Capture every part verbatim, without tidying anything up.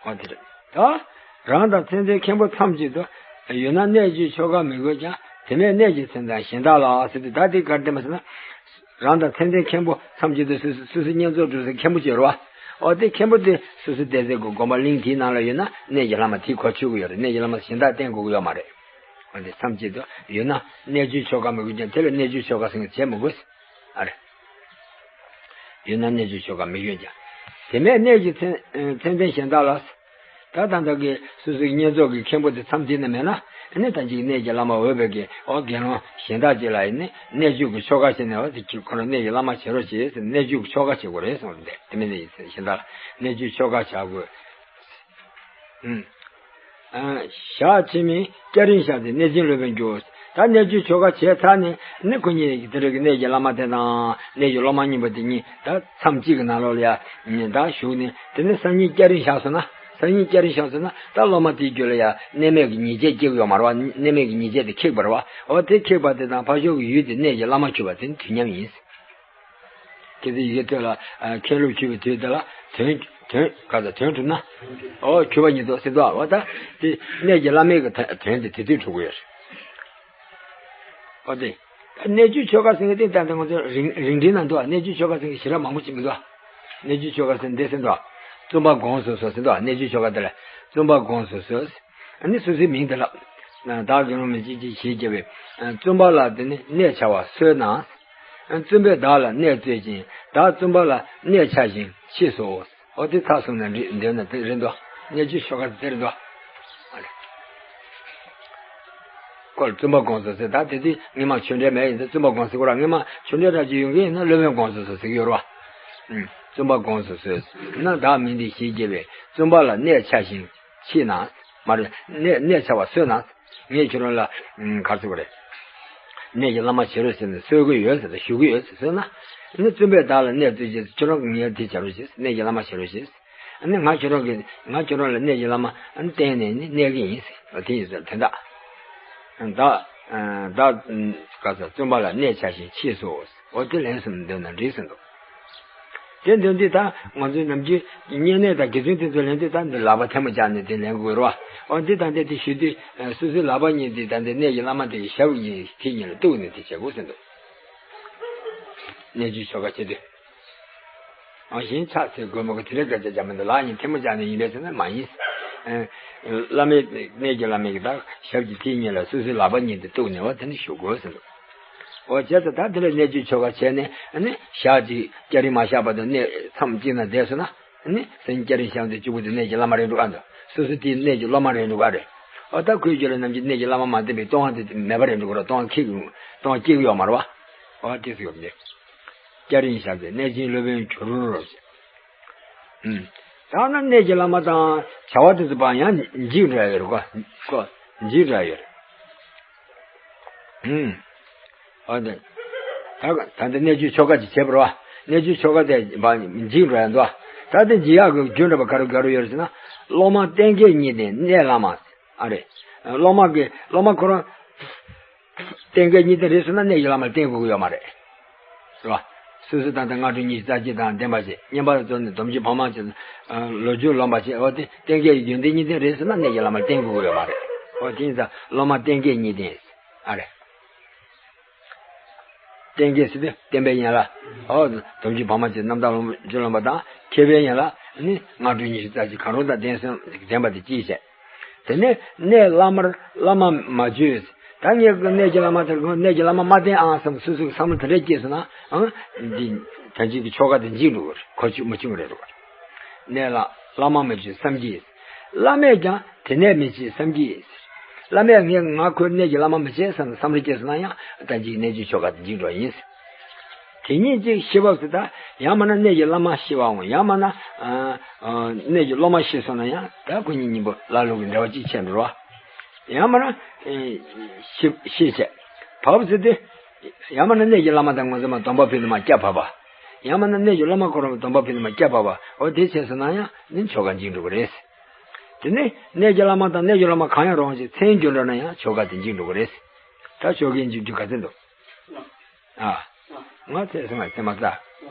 འོ་དེ་རེད། ད་རང་དང་མཚན་ལྡན་མཁན་པོ་མཚམས་གཅིག་ཏུ་ཡོད་ན་གནས་རྒྱུའི་ཆོས་འགའ་མི་དགོས་ཀྱང་དེ་མེད་གནས་ཀྱི་མཚན་དང་གཞན་དག་ལ་ཟེར་དུས། ད་དེ་ག་རེ་བསྟན་པ་ཟེར་ན། རང་དང་མཚན་ལྡན་མཁན་པོ་མཚམས་གཅིག་ཏུ་སོ་སོ་སོ་སོའི་བསྙེན་རྫོགས་སྒྲུབ་སའི་མཁན་པོ་ཅིག་ཡོད་རེད་བ། འོ་དེ་མཁན་པོ་དེ་སོ་སོའི་བསྡད་སའི་དགོན་པ་གླིང་དེའི་ནང་ལ་ཡོད་ན་གནས་ཀྱི་བླ་མ་དེའི་གོ་ཆོད་ཀྱི་ཡོད་རེད། གནས་ཀྱི་བླ་མ་གཞན་དག་བསྟེན་དགོས་ཀྱི་ཡོད་མ་རེད། འོ་དེ་མཚམས་གཅིག་ཏུ་ཡོད་ན་གནས་རྒྱུའི་ཆོས་འགའ་མི་དགོས་ཀྱང་དེ་ལ་གནས་རྒྱུའི་ཆོས་འགའ་ཟེར་མཁན་བྱེད་མི་དགོས། ཨ་རེ། ཡོད་ན་གནས་རྒྱུའི་ཆོས་འགའ་མི་དགོས་ཀྱང་། དེ་མེད་གནས་ཀྱི་མཚན་མཚན་ལྡན་གཞན་དག་ལ། ད་ད་ལྟ་གི་སོ་སོའི་བསྙེན་རྫོགས་ཀྱི་མཁན་པོ་དེ་མཚམས་དེ་ན་མེད་ན། ཨ་ནི་ད་ཅིག་གནས་ཀྱི་བླ་མ་འོས་པའི་གི་འོ་དགེ་སློང་གཞན་དག་ཅིག་ལ་ཨ་ནི་གནས་རྒྱུ་གི་ཆོ་ག་བྱས་ནས། འོ་དེ་ཁྱོད་ཁོ་རང་གནས་ཀྱི་བླ་མ་བྱེད་རོགས་བྱེད་ཟེར་གནས་རྒྱུ་གི་ཆོ་ག་བྱེད་དགོས་རེད་གསུངས་ཏེ། དེ་མིན་གནས་ཀྱི་གཞན་དག་ལ་གནས་རྒྱུའི་ཆོ་ག་བྱ་དགོས། ཨུམ། ཨ། ཞག་ཕྱི་མའི་སྐྱ་རེངས་ཤར་ཏེ་གནས་ཆེན་སློབ་དཔོན་མཇུག་ད་གནས་རྒྱུའི་ཆོ་ག་བྱས་ཚར་ནས་ནི་ཁོ་གཉིས་དེ་འདྲ་གི་གནས་ཀྱི་བླ་མ་དེ་དང་གནས་ཀྱི་སློབ་མ་གཉིས་པོ་དེ་གཉིས་ད་མཚམས་གཅིག་གི་ནང་ལོགས་ལ་ཡ་ད་བཞུགས་ནས། དེ་ནས་སང་ཉིན་སྐྱ་རེངས་ཤར་སོང་ན། སང་ཉིན་སྐྱ་རེངས་ཤར་སོང་ན་ད་སློབ་མ་དེའི་རྒྱུད་ལ་ཡ་གནས་མལ་གྱི་ཉེས་བྱས་སྐྱེ་གི་ཡོད་མ་རེད་བ། གནས་མལ་གྱི་ཉེས་བྱས་དེ་ཁེགས་པ་རེད་བ། འོ་དེ་ཁེགས་པ་དེ་དང་ཕར་ཕྱོགས་ཀྱི་ཡུལ་དེ་གནས་ཀྱི་བླ་མ་གྱུར་པ་དེ་ནི་དུས་མཉམ་ཡིན། ཁྱེད་ཚོས་ཡི་གེ་ཐོས་ལ་ཨ་མཁན་སློབ་གྱུར་པའི་དུས་དེ་ལ་དོན་དོན་ག་ཚོད་དོན་གྲུབ་ན། འོ་གྱུར་པ་ཉིད་དུ་ཟེར་དོ། འོ་ད་དེ་གནས་ཀྱི་བླ་མའི་གི་དོན་དོན་དེ་དེ་དུས་གྲུབ་ཀྱི་ཡོད་རེད། འོ་དེ་ད་གནས་རྒྱུའི་ཆོ་ག་ཟེར་མཁན་དེ་ད་ལྟ་ང་ཚོ་རིང་རིང་འགྲེལ་ན་འདུག་གནས་རྒྱུའི་ཆོ་ག་ཟེར་མཁན་ཞེ་དྲག་མང་པོ་ཅིག་མི་འདུག་གནས་རྒྱུའི་ཆོ་ག་ཟེར་འདི་ཟེར་འདུག་བཙུན་པ་དགོངས་སུ་གསོལ་ཟེར་འདུག་གནས་རྒྱུའི་ཆོ་ག་དེ་ལ་བཙུན་པ་དགོངས་སུ་གསོལ། ཨ་ནི་སོ་སོའི་མིང་དེ་ལ། བདག་དགེ་སློང་མི་གཅིག་ཅིག་ཞེས་བགྱི་བས། བཙུན་པ་ལ་དེ་ནི་གནས་འཆའ་བར་གསོལ་ན། བཙུན་པས་བདག་ལ་གནས་བཙལ་ཅིང་བདག་བཙུན་པ་ལ་གནས་འཆའ་ཞིང་མཆིས་སོ། འོ་དེ་ཚར་སོང་ན་འདི་འདོན་ན་དེ་རེད་འདུག་གནས་རྒྱུའི་ཆོ་ག་དེ་རེད་འདུག་ཁོ་ལ་བཙུན་པ་དགོངས་སུ་གསོལ། ད་དེ་དུས་སྔོན་མ་ཆོས་འབྲེལ་མེད་ཡིན་ཙང་བཙུན་པ་དགོངས་སུ་གསོལ་གོ་ར། སྔོན་མ་ཆོས་འབྲེལ་འདྲ་ཅིག་ཡོང་གི་ཡིན་ན་སློབ་དཔོན་དགོངས་སུ་གསོལ་ཟེར་གྱི་ཡོད་རེད་བ། བཙུན་པ་དགོངས་སུ་གསོལ། ན་བདག་མིང་འདི་ཞེས་བགྱི་བས་བཙུན་པ་ལ་གནས་འཆའ་ཞིང་མཆིས་ན། མ་རེད། གནས་གནས་འཆའ་བར་གསོལ་ན། ངས་ཁྱོད་རང་ལ་ག་རེ་ཟེར་དགོས་རེད། གནས་ཀྱི་བླ་མ་བྱེད་རོགས་ཟེར་ནས་གསོལ་གྱི་ཡོད་ཟེར་ད་ཞུ་གི་ཡོད་ཟེར་གསོལ་ན། ནི་བཙུན་པས་བདག་ལ་གནས་བཙལ་ཅིང་ཁྱོད་རང་གིས་ངའི་དེ་བྱ་རོགས་བྱེད། གནས་ཀྱི་བླ་མ་བྱེད་རོགས་བྱེད། ནི་ང་ཁྱོད་རང་གི་ང་ཁྱོད་རང་ལ་གནས་ཀྱི་བླ་མ་བསྟེན་ནས་ནི་གནས་ཀྱི་ཡིན་ཟེར། དེ་ཡིན་ཟེར་དོན་དག་བདག་བདག་ག་ས་བཙུན་པ་ལ་གནས་འཆའ་ཞིང་མཆིས་སོ། འོ་དེ་ལན་གསུམ་འདོན་ན་འགྲིག་ཟེར་འདུག་དེ་འདོན་དུས་ད་ང་ཚོའི་ནམ་རྒྱུན་བསྙེན་གནས་དང་དགེ་ཚུལ་དེ་ཚོ་ལེན་དུས་ད་འདི་ལག་པ་ཐལ་མོ་སྦྱར་ནས་དེ་ལེན་དགོས་རེད་བ། འོ་འདི་དང་དེ་དེ་ཞུ་དུས་སོ་སོའི་ལག་པ་གཉིས་དེ་ད་འདི་གནས་ཀྱི་བླ་མ་དེ་ཡི་ཞབས་གཉིས་མཐིལ་གཉིས་ལ་གཏུགས་ནས་དེ་བྱེད་དགོས་ཟེར་འདུག་གནས་རྒྱུའི་ཆོ་ག་བྱེད་དུས། ཨ་གཞན་ཕྱག་འཚལ་དགོས་མ་དགོས་དེ་ལས་སྐད་ཆ་བྱ་མི་འདུག་ལག་གཉིས་ཐལ་མོ་སྦྱར་ནས་ཡིན་པས་ཟེར་ན་མ་ཡིན། ཨ་བླ་མའི་གནས་ཀྱི་བླ་མའི་གི་ད་ཞབས་ཀྱི་མཐིལ་གཉིས་ལ་སོ་སོའི་ལག་པ་གཉིས་དེ་གཏུགས་ནས་འོ་དེ་ནས་ཞུ་དགོས་ཟེར་འདུག་འོ་བྱས་ཙང་ད་དེ་ལ་གནས་རྒྱུའི་ཆོ་ག་བྱས་ནས་ཨ་ནི་ཞག་གཅིག་སྐྱ་རེངས་མ་ཤར་བར་དུ་གནས་མཚམས་གཅིག་ན་བསྡད་སོང་ན། ཨ་ནི་སང་ཉིན་སྐྱ་རེངས་ཤར་དུས་གཅིག་པུ་དེ་གནས་ཀྱི་བླ་མ་རེད་འགྲོ་ག་འདུག་སོ་སོ་དེ་གནས་ཀྱི་སློབ་མ་རེད་འགྲོ་ག་རེད། འོ་ད་ཁོའི་རྒྱུད་ལ་ནམ་རྒྱུན་གནས་ཀྱི་བླ་མ་མ་བསྟེན་པའི་ལྟུང་བ་དེ་མེད་པ་རེད་འགྲོ་ག་རེད། ལྟུང་བ་ཁེགས་ཀྱི་ལྟུང་བ་སྐྱེ་གི་ཡོད་མ་རེད་བ། འོ་དེ་སུ་ཡོད་མེད། སྐྱ་རེངས་ཤར་ཏེ་གནས་ཆེན་སློབ་དཔོན་གྱུར། ཨུམ། ད་ན་གནས་ཀྱི་བླ་མ་དང་བྱ་བ་དེ་ཚོ་པ་ཡང་འཇིགས་འགྲོ་ཡ་ཡོད་རེད་གོ། གོ། འཇིགས་འགྲོ་ཡ་ཡོད་རེད། ཨུམ། འོ་དེ། ད་ད་ལྟ་གནས་རྒྱུའི་ཆོ་ག་ཅིག་བྱེད་པ་རེད་བ། གནས་རྒྱུའི་ཆོ་ག་དེ་པ་འཇིགས་འགྲོ་ཡ་འདུག་ད་དེ་འཇིགས་ཡག་གི་རྒྱུ་འདྲ་པ་ག་རེ་ག་རེ་ཡོད་རེད་ཟེར་ན། སློབ་མ་བསྟེན་མཁས་གཉིས་ལྡན་གནས་བླ་མ། ཨ་རེད། སློབ་མ་གི་སློབ་མ་ཁོ་རང་བསྟེན་མཁས་གཉིས་ལྡན་རེད་ཟེར་ན་གནས་ཀྱི་བླ་མར་བསྟེན་དགོས་ཀྱི་ཡོད་མ་རེད། རེད་བ། སོ་སོ་ད་ལྟ་སྔ་དྲོ་ཉི་ཤུ་རྩ་གཅིག་དང་ལྡན་པ་ཞིག་བསྙེན་པར་རྫོགས་ནས་སྡོམ་རྒྱུན་བག་མ་ཆོད། ལོ་རྒྱུས་ལོན་པ་ཞིག་འོ་དེ་བསྟེན་མཁས་ཀྱི་ཡོན་ཏན་གཉིས་ལྡན་རེད་ཟེར་ན་གནས་ཀྱི་བླ་མར་བསྟེན་དགོས་ཀྱི་ཡོད་མ་རེད། འོ་དེ་ཡིན་ཙང་སློབ་མ་བསྟེན་མཁས་གཉིས་ལྡན། ཨ་རེད། བསྟེན་མཁས་ཟེར་དུས་བསྟེན་པའི་ཡན་ལག་འོ་སྡོམ་རྒྱུན་བག་མ་ཆོད་རྣམ་དག་ལོངས་སྤྱོད་ལོན་པ་དང་མཁས་པའི་ཡན་ལག་ནི་སྔ་དྲོ་ཉི་ཤུ་རྩ་གཅིག་གང་རུང་དང་ལྡན་སོང་ལྡན་པ་དེ་གཅིག་བྱས། དེ་ནས་གནས་བླ་མར་བླ་མ་མ་བརྗོད། ད་ངས་གནས་ཀྱི་བླ་མ་དེར་གནས་ཀྱི་བླ་མ་མ་བསྟེན་ཨང་བསམ་སོ་སོའི་བསམ་བློ་དེ་འདྲ་སྐྱེས་སོང་ན་ཨང་། འདི་ད་ཅིག་གི་ཆོ་ག་དེ་འཇིག་འགྲོ་གི་རེད། གོ་ཆོད་མི་ཆོད་གི་རེད་འགྲོ་གི་རེད། གནས་ལ་བླ་མ་མི་བརྗོད་བསམ་གྱིས། བླ་མས་ཀྱང་དེ་ནས་མི་བྱེད་བསམ་གྱིས། བླ་མས་ངས་ང་ཁོའི་གནས་ཀྱི་བླ་མ་མི་བྱེད་བསམ་བསམ་བློ་སྐྱེས་སོང་ན་ཡང་ད་ཅིག་གནས་རྒྱུའི་ཆོ་ག་དེ་འཇིག་འགྲོ་ཡིན། དེ་ཉིད་ཅིག་ཤི་བབ་སུ་ད་ཡང་མིན་ན་གནས་ཀྱི་བླ་མ་ཤི་བའང་ཡང་མིན་ན་ཨ་ཨ་གནས་ཀྱི་སློབ་མ་ཤི་སོང་ན་ཡང་ད་ཁོ་གཉིས་གཉིས་པོ་ཀླ་ཀློ་གི་འབྲེལ་བ་གཅིག་ཆད་འགྲོ་བ། ཡང་མིན་ན་ཨེ་ཤི་ཤི་བྱས་བབ་སུ་དེ་ཡང་མིན་ན་གནས་ཀྱི་བླ་མ་དང་ངོ་ཚ་མ་སྡོམ་པ་ཕུལ་ནས་མ་སྐྱབས་བབ་པ། ཡང་མིན་ན་གནས་ཀྱི་སློབ་མ་ཁོ་རང་སྡོམ་པ་ཕུལ་ནས་མ་སྐྱབས་བབ་པ། འོ་དེ་བྱས་སོང་ན་ཡང་ནི་ཆོ་ག་འཇིག་འགྲོ་གི་རེད། དེ་ནས་གནས་ཀྱི་བླ་མ་དང་གནས་ཀྱི་སློབ་མ་གང་ཡང་རུང་ཞིག་མཚན་བརྗོད་འགྲོ་ན་ཡང་ཆོ་ག་དེ་འཇིག་འགྲོ་གི་རེད། ད་ཆོ་གའི་འཇིག་རྒྱུ་ག་ཚོད་འདུག་ཨ། ང་ཚེ་སྲིང་ལ་ཚེ་མ་ཚ།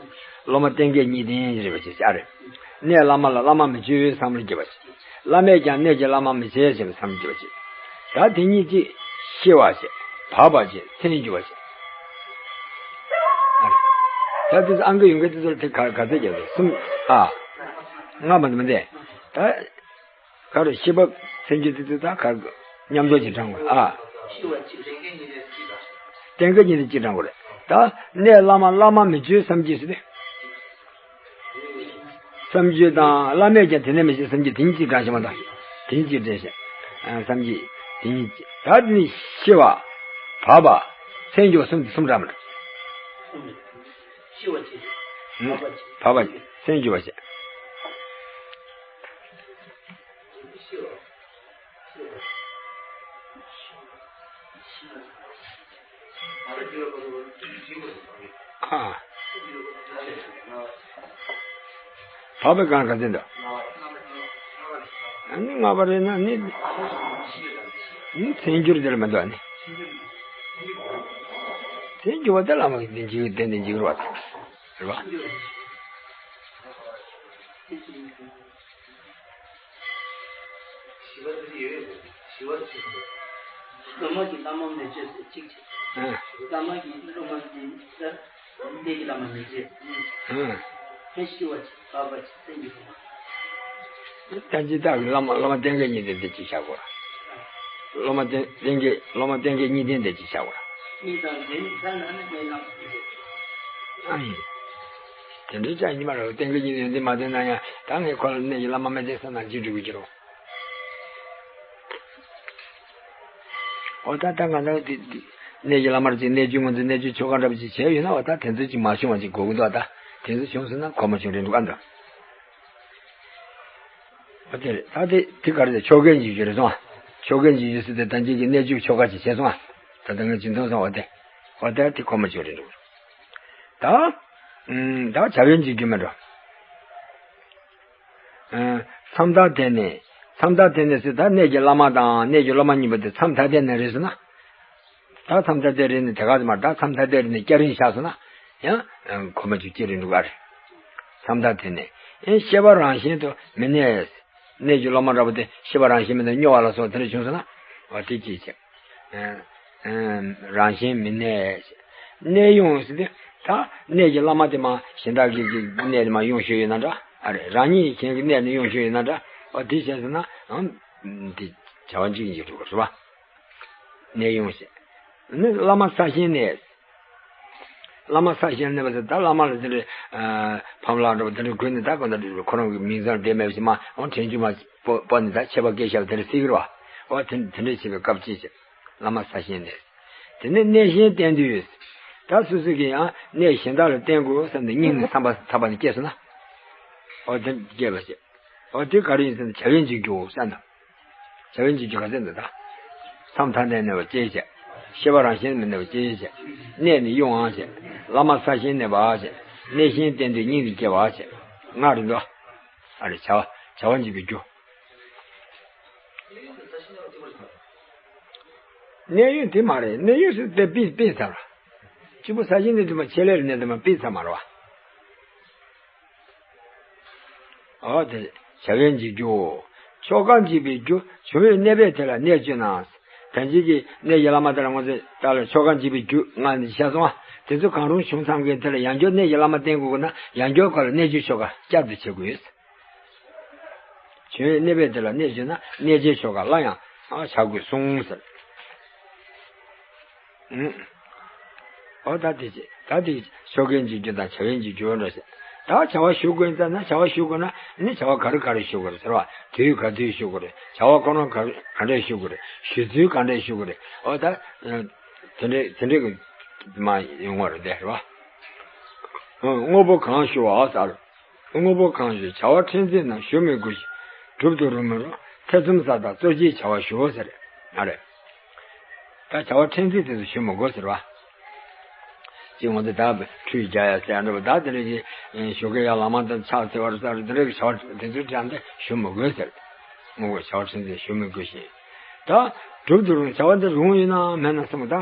སློབ་མ་བསྟེན་མཁས་གཉིས་ལྡན་རེད་པ་ཅེས་བྱ་རེད། གནས་བླ་མ་ལ་བླ་མ་མི་བརྗོད་པའི་བསམ་བློ་སྐྱེ་བ་ཞིག་བླ་མས་ཀྱང་གནས་ཀྱི་བླ་མ་མི་བྱེད་ཅེས་པའི་བསམ་བློ་སྐྱེ་བ་ཞིག་ད་དེ་གཉིས་ཀྱིས་ཤི་བ་ཞེས་བབ་པ་ཞེས་མཚན་བརྗོད་པ་ཞིག་ད་དེ་ཚོ་ཨང་ཀི་ཡོང་གི་དེ་ཚོར་དེ་ག་ག་ཚོད་རྒྱབ་རེད། གསུམ། ཨ། ལྔ་མ་མ་འདས། ད་ག་རེ་ཤི་བ་མཚན་བརྗོད་དེ་ཚོ་ད་ག་མཉམ་འཇོག་ཅིག་དྲངས་དགོས། ཨ། གཏན་འཁེལ་གཉིས་ལས་གཅིག་དྲངས་དགོས་རེད། ད་གནས་བླ་མ་བླ་མ་མི་བརྗོད་བསམ་བརྗོད་ཟེར་ཏེ། བསམ་བརྗོད་དང་བླ་མས་ཀྱང་དེ་ནས་མི་བྱེད་བསམ་བརྗོད་དེ་གཉིས་གཅིག་དྲངས་ཤིག་མ་གཏོགས། དེ་གཉིས་གཅིག་དྲངས་ཤིག་ཨ། བསམ་བརྗོད་དེ་གཉིས་གཅིག་ད་དེ་ནི་ཤི་བ། བབ་པ། མཚན་བརྗོད་གསུམ་དེ་གསུམ་དྲངས་མ་རེད། ཤི་བ་བྱེད། ཨུ། བབ་པ་བྱེད། བབ་པ་བྱེད། མཚན་བརྗོད་པ་བྱེད། ཨ། བབ་པའི་སྒང་ག་ཚོད་འདུག་ཨ་ནི་ལྔ་པ་རེད་ན་ནི། ནི་མཚན་བརྗོད་དེར་མི་འདུག་ཨ་ནི། མཚན་བརྗོད་པ་དེ་བླ་མ་གི་འཇིགས་བསྟན་ནས་འཇིགས་རོགས་རེད་པ། ཞི་བ་དེ་ཡོད། ཞི་བ་དེ་ཡོད། སློབ་མ་གི་བླ་མ་མི་བརྗོད་ཟེར་གཅིག་བྱས། ཨ། བླ་མ་གི་སློབ་མ་གི་ད་གནས་ཀྱི་བླ་མ་མི་བརྗོད། ཨ། ཕན་ཞི་བ་ཅིག་བབ་པ་ཅིག་བསྟན་རྒྱུ་དང་། ད་ཅི་ད་བླ་མ་བླ་མ་བསྟན་མཁན་གཉིས་ལྡན་དེ་གཅིག་བྱ་དགོས། སློབ་མ་བསྟན་བསྟན་མཁན་སློབ་མ་བསྟན་མཁན་གཉིས་ལྡན་དེ་གཅིག་བྱ་དགོས། གཉིས་དང་ལྡན་ས་ན་ནི་མེད་ལམ་ཟེར། ཨ་ཡིན། དེ་འདྲའི་ཅག་ཉི་མ་རེ་བསྟན་མཁན་གཉིས་ལྡན་དེ་མ་བསྟན་ན་ཡང་ད་ངས་ཁོ་ལ་གནས་ཀྱི་བླ་མ་མི་བསྟན་ས་ན་ཅི་འགྲིག་གི་རོ། འོ་ད་ད་ང་ཚོ་འདི་འདི་གནས་ཀྱི་བླ་མར་ཅིག་གནས་རྒྱུ་ངོ་ཚོ་གནས་རྒྱུ་ཆོ་ག་འདྲ་པོ་ཅིག་བྱས་ཡོད་ན་འོ་ད་དེ་ཚོ་ཅིག་མ་བྱུང་བ་ཅིག་དགོས་ཀྱི་འདུག་ད་དེ་ཚོ་བྱུང་སོང་ན་གོ་མ་བྱུང་རེད་འདུག་ཨ་འདྲ། འོ་དེ་རེད། ད་དེ་དེ་ག་རེ་རེད། ཆོ་གའི་འཇིགས་རྒྱུ་རེད་སོང་ཨ། ཆོ་གའི་འཇིགས་རྒྱུ་ཟེར་ཏེ་ད་ཅིག་གི་གནས་རྒྱུ་ཆོ་ག་ཅིག་བྱས་སོང་ཨ། ད་ལྟ་ངས་ཅིག་འདོན་སོང་འོ་དེ། འོ་ད་དེ་གོ་མ་བྱུང་རེད་འདུག་ད་ཨུམ་ད་བྱ་བའི་འཇིགས་རྒྱུ་མེད་འགྲོ། མཚམས་བདག་དེ་ནི། མཚམས་བདག་དེ་ནི་ཟེར་ད་གནས་ཀྱི་བླ་མ་དང་གནས་ཀྱི་སློབ་མ་གཉིས་པོ་དེ་མཚམས་ཐ་དད་ནས་རེད་ཟེར་ན། ད་མཚམས་ཐ་དད་རེད་ནི་དེ་ག་ཙམ་མ་ད་མཚམས་ཐ་དད་རེད་ནི་སྐྱ་རེངས་བཞག་སོང་ན། ཡང་། གོ་མ་བྱུང་སྐྱེ་རེ་འདུག་ཨ་རེད། མཚམས་ཐ་དད་ནི། ཡང་ཤེས་པ་རང་བཞིན་དུ་མི་གནས། གནས་ཀྱི་སློབ་མ་འདྲ་པོ་དེ་ཤེས་པ་རང་བཞིན་མི་གནས་སྨྱོ་བ་ལ་སོགས་དེ་འདྲ་བྱུང་སོང་ན། འོ་དེ་ཅིའི་ཕྱིར། རང་བཞིན་མི་གནས། གནས་དབྱུང་ཟེར་ཏེ། ད་གནས་ཀྱི་བླ་མ་དེ་མ་གཞན་དག་གི་གི་གནས་དེ་མ་དབྱུང་ཞུས་ཡོད་ན་འདྲ། ཨ་རེ་རང་ཉིད་གཞན་གྱི་གནས་ནས་དབྱུང་ཞུས་ཡོད་ན་འདྲ། འོ་དེ་བྱས་ཟེར་ན། ཨང་། དེ་བྱ་བ་འཇིག་འཇིག་འགྲོ་བ་རེད་བ། གནས་དབྱུང་ཞེས། ནི་བླ་མ་ས་གཞན་གནས། བླ་མ་ས་གཞན་གནས་པ་ཟེར་ད་བླ་མ་ལ་དེ་འདྲའི། ཕམ་ལགས་འདྲ་པོ་དེ་འདྲའི་དགོས་ནས་ད་གང་ལྟར་ཁོ་རང་གི་མིང་ཙམ་བསྡད་མེད་པ་ཞིག་མ་འོང་དྲན་རྒྱུ་མ་སྤོ་སྤོ་ནས་ད་ཆད་པ་བཀལ་བཞག་པ་དེ་འདྲ་སྲིད་ཀྱི་རེད་བ། འོ་དེ་དེ་འདྲ་བྱེད་པའི་སྐབས་ཅིག་བྱེད། བླ་མ་ས་གཞན་གནས། དེ་ནས་གནས་གཞན་བསྟན་དུས། ད་སོ་སོ་གིས་ཡང་གནས་གཞན་དག་ལ་བསྟན་དགོས་བསམ་སྟེ་སྙིང་ནས་བསམ་པ་ཐག་པ་ནས་སྐྱེས་སོང་ན། འོ་དེ་སྐྱེས་པ་བྱེད། འོ་དེ་ག་རེ་ཡིན་ཟེར་ན་བྱ་བའི་འཇིགས་རྒྱུ་བསམ་ན། བྱ་བའི་འཇིགས་རྒྱུ་ག་ཚད་འདུག་ད། མཚམས་ཐ་དད་གནས་པ་ཅེས་བྱ། ཤེས་པ་རང་བཞིན་མི་གནས་པ་ཅེས་བྱ། གནས་ནི་དབྱུང་བ་བྱ། བླ་མ་ས་གཞན་གནས་པ་བྱ། གནས་གཞན་བསྟན་དུས་སྙིང་དུ་སྐྱེ་བ་བྱ། ལྔ་རེད་འདུག་ཨ་རེ་བྱ་བ་བྱ་བ་འཇིག་པའི་རྒྱུ། གནས་དབྱུང་དེ་མ་རེད། གནས་དབྱུང་ཟེར་དེ་པི་པི་ཚར་བ། གཅིག་པུ་ས་གཞན་གནས་དུས་མ་ཆེད་ལས་ལ་གནས་དུས་མ་པི་ཚར་མ་རེད་བ། འོ་དེ། བྱ་བའི་འཇིགས་རྒྱུའོ། ཆོ་ག་འཇིག་པའི་རྒྱུ་བྱུང་བའི་གནས་པས་དེ་ལ་གནས་བཅུ་ན། ད་ཅིག་གི་གནས་ཀྱི་བླ་མ་དེ་ལ་ངོ་ཚ་ལ་ཆོ་ག་འཇིག་པའི་རྒྱུ་ལྔ་འདི་བཤད་སོང་བ། དེ་ཚོ་གང་རུང་བྱུང་ཚང་གི་དེ་ལ་ཡང་བསྐྱར་གནས་ཀྱི་བླ་མ་བསྟེན་དགོས་ན་ཡང་བསྐྱར་ཁོ་ལ་གནས་རྒྱུ་ཆོ་ག་བསྐྱར་དུ་བྱེད་དགོས། བྱུང་བའི་གནས་པས་དེ་ལ་གནས་བཅུ་ན་གནས་བཅུའི་ཆོ་ག་སླར་ཡང་བྱ་དགོས་གསུངས་ཟེར། ཨུ། འོ་ད་དེ་ད་དེ་ཆོ་གའི་འཇིགས་རྒྱུ་དང་བྱ་བའི་འཇིགས་རྒྱུ་འདྲ་ཟེར། ད་བྱ་བ་ཞུ་དགོས་ཙ་ན་བྱ་བ་ཞུ་དགོས་ན་ནི་བྱ་བ་ག་རེ་ག་རེ་ཞུ་དགོས་རེད་ཟེར་བ། དུས་ག་དུས་ཞུ་དགོས་རེད། བྱ་བ་ཁོ་རང་ག་ག་འདྲས་ཞུ་དགོས་རེད། ཞུ་ཚུལ་ག་འདྲས་ཞུ་དགོས་རེད། འོ་ད་དེ་འདྲས་དེ་འདྲས་ཀྱི་མ་ཡོང་བ་རེད་དེ་རེད་བ། དངོས་པོ་གང་ཞུ་བ་ཟེར། དངོས་པོ་གང་ཞུ་བྱ་བ་ཕྲན་ཚེགས་རྣམས་ཞུ་མི་དགོས་ཤིང་། སྒྲུབ་ཏུ་རུང་མི་རུང་ཐེ་ཚོམ་ཟ་དང་རྩོད་བྱེད་བྱ་བ་ཞུའོ་ཟེར། ཨ་རེ། ད་བྱ་བ་ཕྲན་ཚེགས་དེ་ཚོ་ཞུ་མི་དགོས་ཟེར་བ། ཅིག་ང་ཚོ་ད་ཁྲུས་རྒྱག་ཡ་ཟེར་ཡ་འདྲ་པོ་ད་དེ་འདྲ་གི་ཞོགས་ཀས་ཡར་ལངས་མ་ཐག་ཕྱག་འཚལ་བ་རེད་ཟེར་དེ་འདྲ་གི་བྱ་བ་དེ་ཚོའི་གྲས་དེ་ཞུ་མི་དགོས་ཟེར། དངོས་པོ་བྱ་བ་ཕྲན་ཚེགས་ཞུ་མི་དགོས་ཤིང་། ད་སྒྲུབ་ཏུ་རུང་བྱ་བ་འདི་རུང་ཡོད་ན་མེད་ན་བསམ་ད་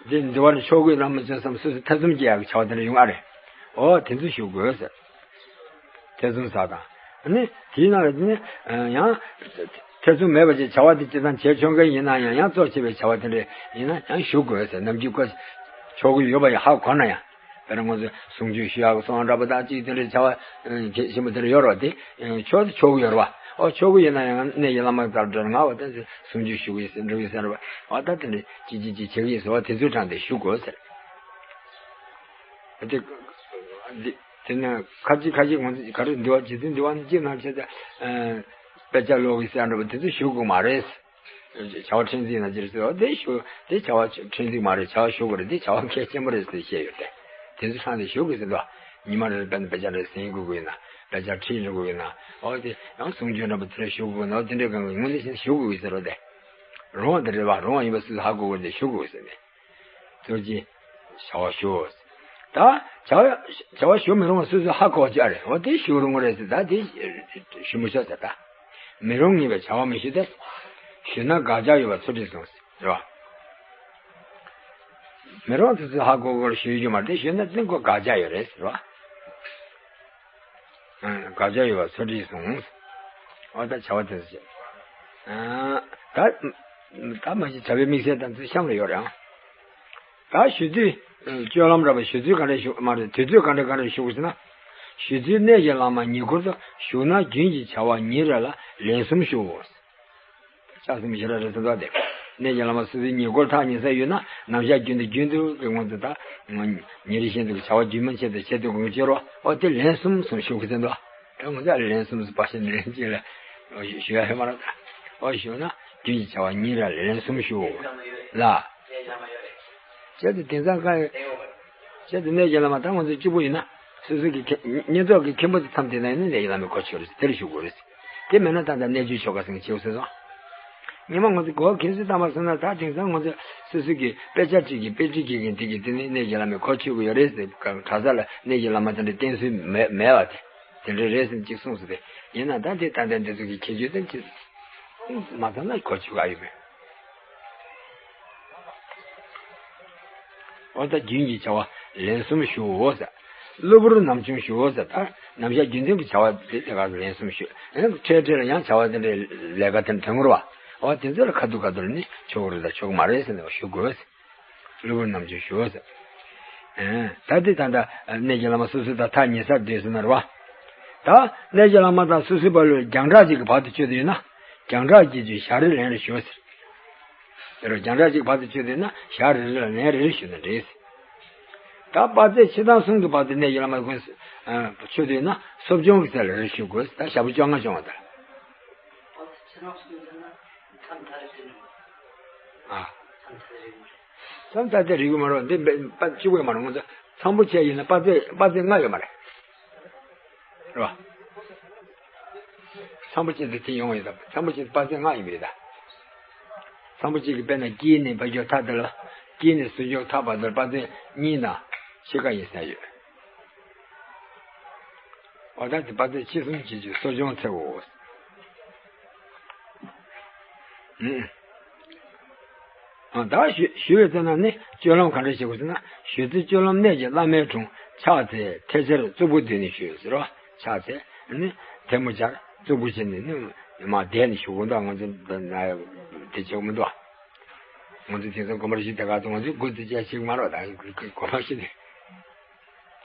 འདི་འདི་བར་ཆོག་གི་རང་མི་ཚོད་བསམ་སོ་སོ་ཐེ་ཚོམ་སྐྱེ་ཡག་གི་བྱ་བ་དེ་འདྲ་ཡོང་ཨ་རེད། འོ་དེ་ཚོ་ཞུ་དགོས་ཟེར། ཐེ་ཚོམ་ཟ་དང་། ནི་དེའི་ནང་ལ་ནི་ཡང་ཐེ་ཚོམ་མེད་པ་ཅིག་བྱ་བ་དེ་སྤྱིར་བཏང་བྱེད་ཆོག་མཁན་ཡིན་ན་ཡང་ཡང་གཙོ་ཆེ་བའི་བྱ་བ་དེ་འདྲ་ཡིན་ན་ཡང་ཞུ་དགོས་ཟེར། ནམ་རྒྱུན་ཁོ་ཆོག་གི་ཡོད་པ་ཡང་ཧ་གོ་ན་ཡང་། དཔེར་ན་ང་ཚོས་གསུང་ཆོས་ཞུ་ཡག་སོང་འདྲ་པོ་དང་ཅིག་དེ་འདྲའི་བྱ་བ་གལ་ཆེན་པོ་དེ་འདྲ་ཡོད་རེད་པ། དེ་ཆོག་ཆོག་གི་ཡོད་རེད་པ། ཨོ་ཆོག་གི་ཡོད་ན་ཡང་གནས་ཀྱི་བླ་མ་ལྟར་འདྲ་ང་བ་དེ་གསུང་ཆོས་ཞུ་གི་ཡིན་ཟེར་འགྲོ་གི་ཡིན་ཟེར་བ། ཨོ་ད་དེ་འདྲ་ཅིག་ཅིག་ཅིག་བྱེད་གི་ཡིན་ཟེར་བ་དེ་ཚོའི་གྲངས་དེ་ཞུ་དགོས་ཟེར། དེ་དེ་ནས་ཁ་ཅིག་ཁ་ཅིག་ང་ཚོ་ག་རེ་འདུལ་བ་རྗེ་བཙུན་འདུལ་བ་ནི་ཅི་ན་བྱས་ཏེ་དཔེ་ཆ་ཀློག་གི་ཟེར་འདྲ་པོ་དེ་ཚོ་ཞུ་དགོས་མ་རེད། བྱ་བ་ཕྲན་ཚེགས་ན་ཅི་རེད་ཟེར་བ་དེ་ཞུ་དེ་བྱ་བ་ཕྲན་ཚེགས་མ་རེད། བྱ་བ་ཞུ་དགོས་རེད། དེ་བྱ་བ་གལ་ཆེན་པོ་རེད་ཟེར་བཤད་ཡོད་དེ། དེ་ཚོ་ཚང་དེ་ཞུ་དགོས་ཟེར་འདུག་ཉི་མ་རེར་དཔེ་དཔེ་ཆ་རེ་ཟིན་དགོས་ཀྱི་ཡིན་ན། དཔེ་ཆ་ཁྲིད་འགྲོ་དགོས་ཡིན་ན། ཨོ་དེ་ཡང་གསུང་ཆོས་འདྲ་པོ་དེ་རེ་ཞུ་དགོས་ན། ཨོ་དེ་འདྲའི་སྒང་གི་ངོས་ནས་བཤད་ན་ཞུ་དགོས་ཀྱི་ཟེར་བ་དེ། རུང་བ་དེ་རེད་པ། རུང་བ་ཡིན་པ་སོ་སོས་ཧ་གོ་དགོས་དེ་ཞུ་དགོས་ཟེར་ནས། ཚུར་གྱིས་བྱ་བ་ཞུ། ད་བྱ་བ་བྱ་བ་ཞུ་མི་རུང་བ་སོ་སོས་ཧ་གོ་བ་ཅིག་ཨ་རེད། འོ་དེ་ཞུ་རུང་བ་རེད་ཟེར། ད་དེ་ཞུ་མི་ཆོག་ཟེར། ད་མི་རུང་ངེས་པའི་བྱ་བ་མི་ཞུ་སྟེ། ཞུས་ན་དགག་བྱ་ཡོད་པ་ཚུལ་ཁྲིམས་སྲུང་ཟེར་བ། མི་རུང་སོ་སོས་ཧ་གོ་དགོས་ཞུ་རྒྱུ་མ་རེད། དེ་ཞུས་ན་ཚིག་གོ་དགག་བྱ་ཡོད་རེད་ཟེར་བ། དགག་བྱ་ཡོད་པ་ཚུལ་ཁྲིམས་སྲུང་། འོ་ད་བྱ་བ་དེ་ཚོ་བྱེད། ད་ད་མ་གཞི་བྱ་བའི་དམིགས་བསལ་དང་ཚུལ་གཤམ་ལ་ཡོད་རེད་ཨང་། ད་ཞུ་དུས་སྤྱོད་ལམ་ར་བ་ཞུ་ཚུལ་ག་འདྲ་ཞུ་མ་རེད། དུས་ཚོད་ག་འདྲ་ག་འདྲ་ཞུ་དགོས་ཟེར་ན། ཞུ་ཚུལ་གནས་ཀྱི་བླ་མ་ཉེ་འཁོར་དུ་བཞུགས་ན་རྒྱུན་གྱི་བྱ་བ་ཉིན་རེ་ལ་ལན་གསུམ་ཞུའོ། ལྕགས་སྲིན་ཞེ་དྲག་རེད་ཟེར་འདུག་སྟེ། གནས་ཀྱི་བླ་མ་སོ་སོའི་ཉེ་འཁོར་ཐག་ཉེ་ས་ཡོད་ན་ནམ་ཞག་རྒྱུན་དུ་རྒྱུན་དུ་གི་སྔོན་དུ་ད། ཉིན་རེ་བཞིན་དུ་བྱ་བ་རྒྱུན་མ་ཆད་དུ་བྱེད་དུ་དགོངས་བྱེད་རོགས། ཨོ་དེ་ལན་གསུམ་གསུམ་ཞུ་གི་ཟེར་འདུག་ཨོ་ང་ཚོ་ལན་གསུམ་གསུམ་པ་ཞིག་ལན་གཅིག་ལ་ཞུ་ཡ་ཡོད་མ་རེད། ཨོ་ཞུ་ན་རྒྱུན་གྱི་བྱ་བ་ཉིན་རེ་ལ་ལན་གསུམ་ཞུ་ལ། བྱས་ཏེ་དེང་སང་ཁ། བྱས་ཏེ་གནས་ཀྱི་བླ་མ་ད་ང་ཚོ་གཅིག་པུ་ཡིན་ན། སོ་སོ་གི་མཁན་ཉེན་རྟོག་གི་མཁན་པོ་དེ་མཚམས་དེ་ན་ཡིན་ན་གནས་ཀྱི་བླ་མའི་གོ་ཆོད་རེད། དེར་ཞུ་དགོས་རེད། དེ་མེད་ན་ད་ལྟ་གནས་ཆུང་ཆོ་ག་སེང་ཆེའུ་ཟེར་སོང་། ཉི་མ་ང་ཚོ་གོ་མཁན་སུ་བཏང་བ་སོང་ན་ད་དེང་སང་ང་ཚོ་སོ་སོ་གི་དཔེ་ཆ་ཁྲིད་ཀྱི་དཔེ་ཁྲིད་ཀྱི་གི་འདི་གི་དེ་ནི་གནས་ཀྱི་བླ་མའི་གོ་ཆོད་གི་ཡོད་རེད་ཟེར། གྲྭ་ས་ལ་གནས་ཀྱི་བླ་མ་དེ་འདྲ་བསྟེན་སྲོལ་མེད་མེད་པ་དེ་དེ་འདྲ་རེད་ཟེར་ཅིག་གསུངས་སོང་སྟེ། ཡིན་ན་ད་དེ་ད་ལྟ་འདི་ཚོ་གི་ཁྱད་ཆོས་དེ་ཅི་མ་ཚང་ན་གོ་ཆོད་ག་ཡོད་མེད། འོ་ད་རྒྱུན་གྱི་བྱ་བ་ལན་གསུམ་ཞུའོ་ཟེར། གློ་བུར་ནམ་བྱུང་ཞུའོ་ཟེར། ད་ནམ་ཞག་རྒྱུན་ལྡན་གྱི་བྱ་བ་དེ་དེ་ག་ལན་གསུམ་ཞུ། ཨེ་འཕྲལ་འཕྲལ་ལ་ཡང་བྱ་བ་དེ་འདྲའི་ལས་ཀ་དེ་འདྲ་ཐོན་གི་རེད་པ། འོ་དེ་ཚོ་ལ་ཁ་ཐུག་ཁ་ཐུག་ལ་ནི་ཆོག་གི་རེད་དང་ཆོག་གི་མ་རེད་ཟེར་ནས་ཞུ་དགོས་ཟེར། གློ་བུར་ནམ་བྱུང་ཞུའོ་ཟེར། ཨེ་ད་དེ་ད་ལྟ་གནས་ཀྱི་བླ་མ་སོ་སོ་དང་ཐག་ཉེ་སར་སྡོད་ཟེར་ན་རེད་པ། ད་གནས་ཀྱི་བླ་མ་དང་སོ་སོའི་བར་ལ་རྒྱང་གྲགས་ཅིག་གི་བར་དུ་ཆོད་དུ་ཡོད་ན། རྒྱང་གྲགས་ཀྱི་ཆོད་ཞག་རེ་ལན་རེ་ཞུ་ཟེར། དེ་རུ་རྒྱང་གྲགས་ཅིག་བར་དུ་ཆོད་དུས་ན་ཞག་རེ་རེ་ལ་ལན་རེ་རེ་ཞུ་ན་འགྲིག། ད་དཔག་ཚད་ཕྱེད་དང་གསུམ་གྱི་བར་དུ་གནས་ཀྱི་བླ་མ་ཀུན་ཆོད་དུས་ན་གསོ་སྦྱོང་གི་ཚད་ལ་རེ་ཞུ་དགོས། ད་ཞག་པོ་བཅོ་ལྔ་བྱུང་བ་དང་། ཨ། མཚམས་ད་ལྟ་རིག་གི་མ་རེད། འདི་དཔེ་གཅིག་པོ་མ་རེད། ང་ཚོ་ཚང་པོ་བྱས་ཡིན་ན་དཔག་ཚད་དཔག་ཚད་ལྔ་ཡོད་མ་རེད། རེད་པ། ཚང་པོ་ཅན་དུ་དེ་ཡོང་ཡོད་དམ། ཚང་པོ་ཅན་དུ་དཔག་ཚད་ལྔ་ཡིན་པས་ད། ཚང་པོ་ཅན་གྱི་དཔེར་ན་དཀྱིལ་ནས་ཕར་ཕྱོགས་མཐའ་དེ་ལ། དཀྱིལ་ནས་ཟུར་ཕྱོགས་མཐའ་བར་དུ་དཔག་ཚད་གཉིས་དང་ཕྱེད་ཀ་ཡིན་ས་ཡོད། འོ་ད་དེ་དཔག་ཚད་ཕྱེད་གསུམ་བྱེད་ཀྱི་གསོ་སྦྱོང་འཚལ་ལོ། ཨུམ། ད་ཞུ་ཞུ་བའི་ཚེ་ན་ནི་སྤྱོད་ལམ་ག་འདྲ་བྱེད་དགོས་ཟེར་ན། ཞུ་ཚེ་སྤྱོད་ལམ་གནས་ཀྱི་བླ་མའི་དྲུང་ཕྱག་འཚལ་ཐལ་ཕྱིར་གཙུག་པུར་སྡོད་ནས་ཞུ་ཟེར་རོ། ཕྱག་འཚལ་ནི་ཐལ་མོ་སྦྱར་གཙུག་པུར་བྱས་ནས་ནི་མ་བསྡད་ནས་ཞུ་དགོས་འདུག་ང་ཚོ་འདི་ན་དེ་བྱེད་དགོས་མི་འདུག་ང་ཚོ་དེང་སང་དགོན་པར་ཞུ་དེ་ག་ཚོ་ང་ཚོའི་སྒོ་དེ་ཅག་ཞིག་མ་རོགས་ད་དགོན་པར་ཞུ་དེ།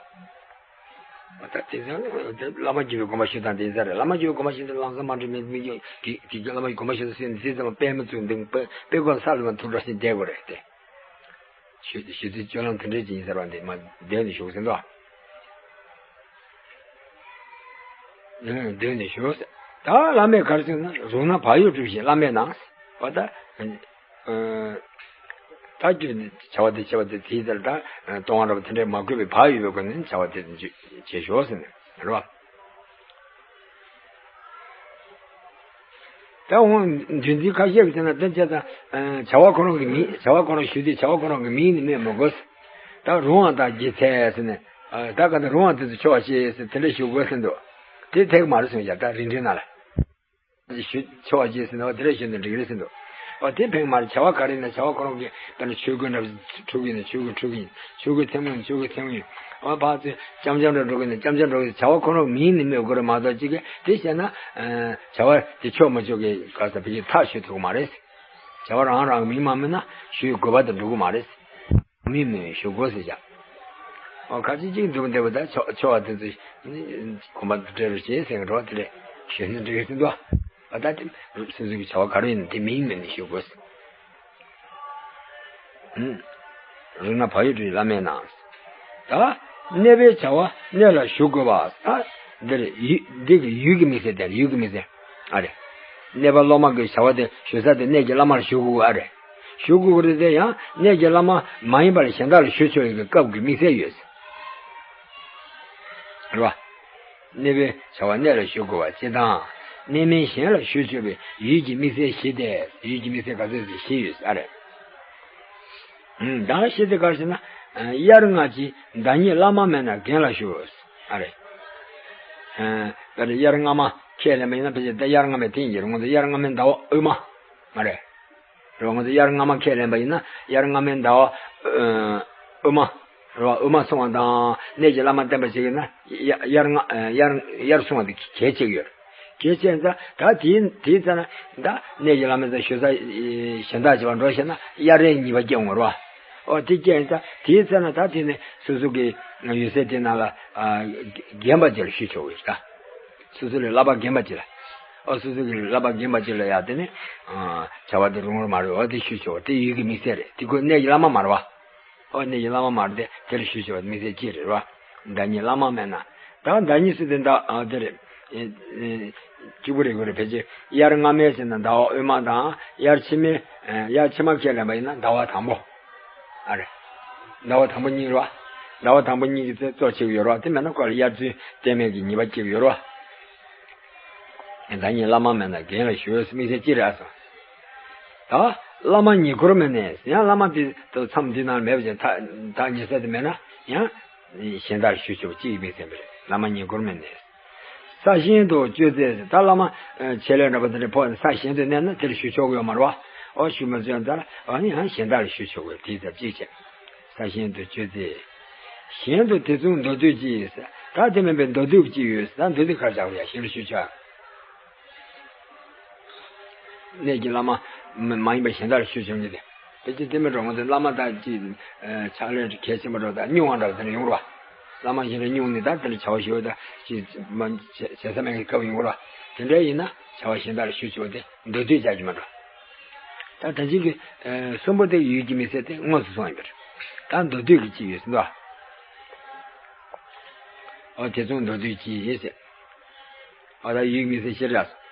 ད་དེང་སང་བླ་མ་བརྒྱུད་པའི་དགོངས་པ་ཞུ་སྟངས་དེ་ཡིན་ས་རེད། བླ་མ་བརྒྱུད་པའི་དགོངས་པ་ཞུ་སྟངས་ལམ་སང་མ་འགྲིག་མེད་མི་རྒྱུ་གི་གི་གི་བླ་མ་བརྒྱུད་དགོངས་པ་ཞུ་སྟངས་ཟེར་ནས་ཟེར་ཙམ་དཔེ་མི་ཚུགས་འདུག་དཔེ་དཔེ་ཁོ་ས་ལ་མ་ཐུག་འགྲོ་ཞིང་བསྡད་དགོས་རེད་དེ། ཞུ་ཞུ་ཚིག་སྤྱོད་ལམ་དེ་འདྲས་ཅིག་ཡིན་ས་རེད་པ། འདི་མ་བསྡད་ནས་ཞུ་ཟེར་འདུག་ཨ། བསྡད་ནས་ཞུ་ཟེར། ད་བླ་མས་ག་རེ་ཟེར་ན། རུང་ན་བག་ཡོད་སྒྲུབ་ཞིང་བླ་མའི་ནང་། འོ་ད། ད་རྒྱུ་བྱ་བ་དེ་བྱེད་པ་དེ་དེའི་ཚེ་ལ་ད་ལྟུང་བ་འདྲ་པོ་དེ་འདྲས་མ་བཀོད་པའི་བག་ཡོད་པའི་སྒོ་ནས་བྱ་བ་དེ་བྱེད་ཤོག་ཟེར་ནས་རེད་པ། ད་འོང་འདུལ་འཛིན་ཁ་ཤས་ཀྱིས་བྱས་ན་དེ་བྱས་ཙང་བྱ་བ་ཁོ་རང་གི་མིང་བྱ་བ་ཁོ་རང་ཞུ་དུས་བྱ་བ་ཁོ་རང་གི་མིང་ནི་སྨོས་མི་དགོས། ད་རུང་བ་དང་རྗེས་ཚད་ཟེར་ནས། ད་ག་ད་རུང་བ་དེ་ཚོ་ཆོག་ཤེས་ཟེར་དེ་འདྲས་ཞུ་དགོས་ཟེར་འདུག་དེ་ཐེག་མ་རེད་གསུངས་ཀྱང་ད་རིན་བྲིས་ནང་ལ། ཞུ་ཆོག་ཅེས་ཟེར་ན་དེ་འདྲ་ཞུས་ན་འགྲིག་རེད་ཟེར་འདུག་འོ་དེ་ཕན་མ་རེད། བྱ་བ་ག་རེ་ཡིན་ན་བྱ་བ་ཁོ་རང་གི་དཔེར་ན་ཆོས་གོས་འདྲ་འཁྲུག་གི་ཡིན་ན་ཆོས་གོས་འཁྲུག་གི་ཡིན། ཆོས་གོས་ཐལ་མོ་ཡིན་ན་ཆོས་གོས་ཐལ་མོ་ཡིན། འོ་ཕར་ཚུར་འཆམ་འཆམ་འདྲ་འགྲོ་གི་ཡིན་ན་འཆམ་འཆམ་འགྲོ་གི་ཡིན། བྱ་བ་ཁོ་རང་མིང་ནི་སྨོས་དགོས་རེད་མ་གཏོགས་ཅིག་གིས་དེ་བཤད་ན། ཨ། བྱ་བ་དེ་ཆོག་མ་ཆོག་གི་ག་ས་བི་ཡི་ཐག་ཆོད་ཐུབ་ཀྱི་མ་རེད། བྱ་བ་རང་རང་གི་མིང་མ་སྨོས་ན་ཞུ་དགོས་པ་དང་འགྲོ་གི་མ་རེད། མིང་སྨོས་ཞུ་དགོས་ཟེར་བྱ། འོ་ཁ་ཅིག་ཅིག་འདུག་འདེབས་པ་ད་ཆོག་ཆོག་པ་དེ་ཚོ་གོམ་པ་སྤྲད་རོགས་བྱེད་ཟེར་གི་འགྲོ་བ་དེ་རེད། ཞུས་ན་འགྲིག་གི་ཟེར་འདུག་བ། ད་དེ་སོ་སོ་གི་བྱ་བ་ག་རེ་ཡིན་ན་དེ་མིང་སྨོས་ནས་ཞུ་དགོས། ཨུམ། རིག་སྔགས་བག་ཡོད་བྲིས་བླ་མའི་ནང་། ད་གནས་པའི་བྱ་བ་གནས་ལ་ཞུ་དགོས་པ། ད་འདིར་ཡུལ་འདི་གི་ཡུལ་གྱི་དམིགས་བསལ་དེ་རེད། ཡུལ་གྱི་དམིགས་བསལ། ཨ་རེད། གནས་པ་སློབ་མ་གི་བྱ་བ་དེ་ཞུ་ས་དེ་གནས་ཀྱི་བླ་མར་ཞུ་དགོས་ཨ་རེད། ཞུ་དགོས་ཀྱི་རེད་དེ་ཡང་གནས་ཀྱི་བླ་མ་མ་ཡིན་པར་གཞན་དག་ལ་ཞུ་ཆོག་ཡོད་ཀྱི་སྐབས་ཀྱི་དམིགས་བསལ་ཡོད། རེད་བ། གནས་པའི་བྱ་བ་གནས་ལ་ཞུ་དགོས་པ་སྤྱིར་བཏང་། གནས་མིན་གཞན་ལ་ཞུ་ཆོག་པའི་ཡུལ་གྱི་དམིགས་བསལ་བཞི་སྟེ། ཡུལ་གྱི་དམིགས་བསལ་ག་ཚོད་ཟེར་བཞི་ཡོད་ཨ་རེད། ཨུམ། ད་བཞི་དེ་ག་རེ་ཟེར་ན། དབྱར་སྔ་ཕྱི་བདག་ཉིད་བླ་མ་མེད་ན་རྒན་ལ་ཞུ། ཨ་རེད། ཨ། ད་དབྱར་སྔ་མ་ཁས་ལེན་པ་ཡིན་ན་ཕལ་ཆེར་ད་དབྱར་སྔ་མའི་དེ་ཡིན་གྱི་རེད། ང་ཚོ་དབྱར་སྔ་མའི་ཟླ་བ་དབུས་མ། ཨ་རེད། རེད་བ། ང་ཚོ་དབྱར་སྔ་མ་ཁས་ལེན་པ་ཡིན་ན་དབྱར་སྔ་མའི་ཟླ་བ་ཨ་དབུས་མ། རེད་བ། དབུས་མ་སོང་བ་དང་གནས་ཀྱི་བླ་མ་བསྟེན་པ་བྱེད་ཀྱི་ན་དབྱར་དབྱར་སྔ་ཨ་དབྱར་དབྱར་སོང་བ་དེ་གལ་ཆེ་གི་ཡོད་རེད། གལ་ཆེ་ཙང་ད་དེའི་དེའི་ཚེ་ན་ད་གནས་ཀྱི་བླ་མ་ཚོ་ཞུ་ས་གཞན་དག་བྱེད་པ་འགྲོ་ཤེ་ན་དབྱར་རེས་གཉིས་པ་སྐྱེ་འོང་རེད་བ། ཨོ་དེ་སྐྱེ་ཡིན་ཙང་དེའི་ཚེ་ན་ད་དེ་ནས་སོ་སོ་གི་ཡུལ་སའི་དེ་ནང་ལ་ཨ་རྒན་པ་ཅིག་ལ་ཞུ་ཆོག་གི་རེད་ད། སོ་སོ་ལས་བསླབ་པ་རྒན་པ་ཅིག་ལ། ཨོ་སོ་སོ་གི་བསླབ་པ་རྒན་པ་ཅིག་ལ་ཡ་དེ་ནས་ཨ་བྱ་བ་དེ་རུང་བ་མ་རེད། ཨོ་དེ་ཞུ་ཆོག་དེ་ཡུལ་གྱི་དམིགས་བསལ་རེད། དེ་ཁོ་གནས་ཀྱི་བླ་མ་མ་རེད་བ། ཨོ་གནས་ཀྱི་བླ་མ་མ་རེད་དེ་དེར་ཞུ་ཆོག་དམིགས་བསལ་ཅིག་རེད་བ། བདག་ཉིད་བླ་མ་མེད་ན། ད་བདག་ཉིད་སུ་དེ་ད་ཨ་དེ་རེད། ཨེ་ཨེ་གཅིག་པུ་རེད་དགོས་རེད། ཕལ་ཆེར་དབྱར་སྔ་མའི་ཟེར་ན་ཟླ་བ་དབུས་མ་དང་དབྱར་ཕྱི་མའི་ཨེ་དབྱར་ཕྱི་མ་ཁས་ལེན་པ་ཡིན་ན་ཟླ་བ་དང་པོ། ཨ་རེད། ཟླ་བ་དང་པོ་གཉིས་རེད་བ། ཟླ་བ་དང་པོ་གཉིས་ཀྱི་ཚེ་གཙོ་ཆེ་གི་ཡོད་རེད་བ། དེ་མེད་ན་ཁོ་ལ་དབྱར་ཚུལ་བསྟན་མེད་ཀྱི་ཉི་མ་གཅིག་ཡོད་རེད་བ། བདག་ཉིད་བླ་མ་མེད་ན་རྒན་ལ་ཞུ་ཟེར་དམིགས་བསལ་ཅི་རེད་ཨ་སོ། ད་བླ་མ་ཉེ་འཁོར་མེད་ནས་ཡང་བླ་མ་དེ་ད་མཚམས་འདི་ནང་མེད་པ་ཅིག་ཐག་ཐག་ཉེ་ས་དེ་མེད་ན་ཡང་གཞན་དག་ལ་ཞུ་ཆོག་ཅིག་དམིགས་བསལ་མེད་རེད། བླ་མ་ཉེ་འཁོར་མེད་ནས། ས་གཞན་དུ་སྤྱོད་ཚེ་ད་བླ་མ་ཆེད་ལས་འདྲ་པོ་དེ་འདྲ་ཕོག་ནས་ས་གཞན་དུ་གནས་ན་དེར་ཞུ་ཆོག་གི་ཡོད་མ་རེད་བ། ཨོ་ཞུ་མ་ཆོག་ད་ཨ་ནི་ཡང་གཞན་དག་ལ་ཞུ་ཆོག་གི་དེའི་ཚབ་ཅིག་བྱས། ས་གཞན་དུ་སྤྱོད་ཚེ། གཞན་དུ་དེ་མཚུངས་མདོ་སྡུད་ཅིག་ད་དེ་མིན་པའི་མདོ་སྡུད་ཅིག་ཡོད། ད་མདོ་སྡུད་གར་བཞག་པ་ཡ་གཞན་ལ་ཞུ་ཆོག་གནས་ཀྱི་བླ་མ་མ་ཡིན་པ་གཞན་དག་ལ་ཞུ་ཆོག་ཉིད་དེ། དེ་ཅི་དེ་མི་འགྲོ། ང་ཚོ་བླ་མ་དག་ཅིག་ཕྱག་ལས་གལ་ཆེན་པོ་འགྲོ་ད་སྙུང་བ་འདྲ་བ་དེ་འདྲ་ཡོང་རོགས། བླ་མ་གཞན་ལ་སྙུང་ནས་ད་དེ་ལ་བྱ་བ་ཞུ་བ་ད་ཅིག་བྱེད་ས་མེད་ཀྱི་སྐབས་ཡོང་རོགས། དེ་འདྲ་ཡིན་ན་བྱ་བ་གཞན་དག་ལ་ཞུ་ཆོག་དེ་མདོ་སྡུད་བྱ་རྒྱུ་མ་འགྲོ། ད་ད་ཅིག་གི་གསུམ་པོ་དེ་ཡུལ་གྱི་དམིགས་བསལ་དེ་དངོས་སུ་སོང་ཡིན་པར། ད་མདོ་སྡུད་ཀྱི་ཅིག་ཡོད་ཟིན་ཏོ། ཨོ་དེ་མཚུངས་མདོ་སྡུད་ཅིག་ཡིན་ཟེར། ཨོ་ད་ཡུལ་དམིགས་བསལ་ཤེས་ར་སོང་།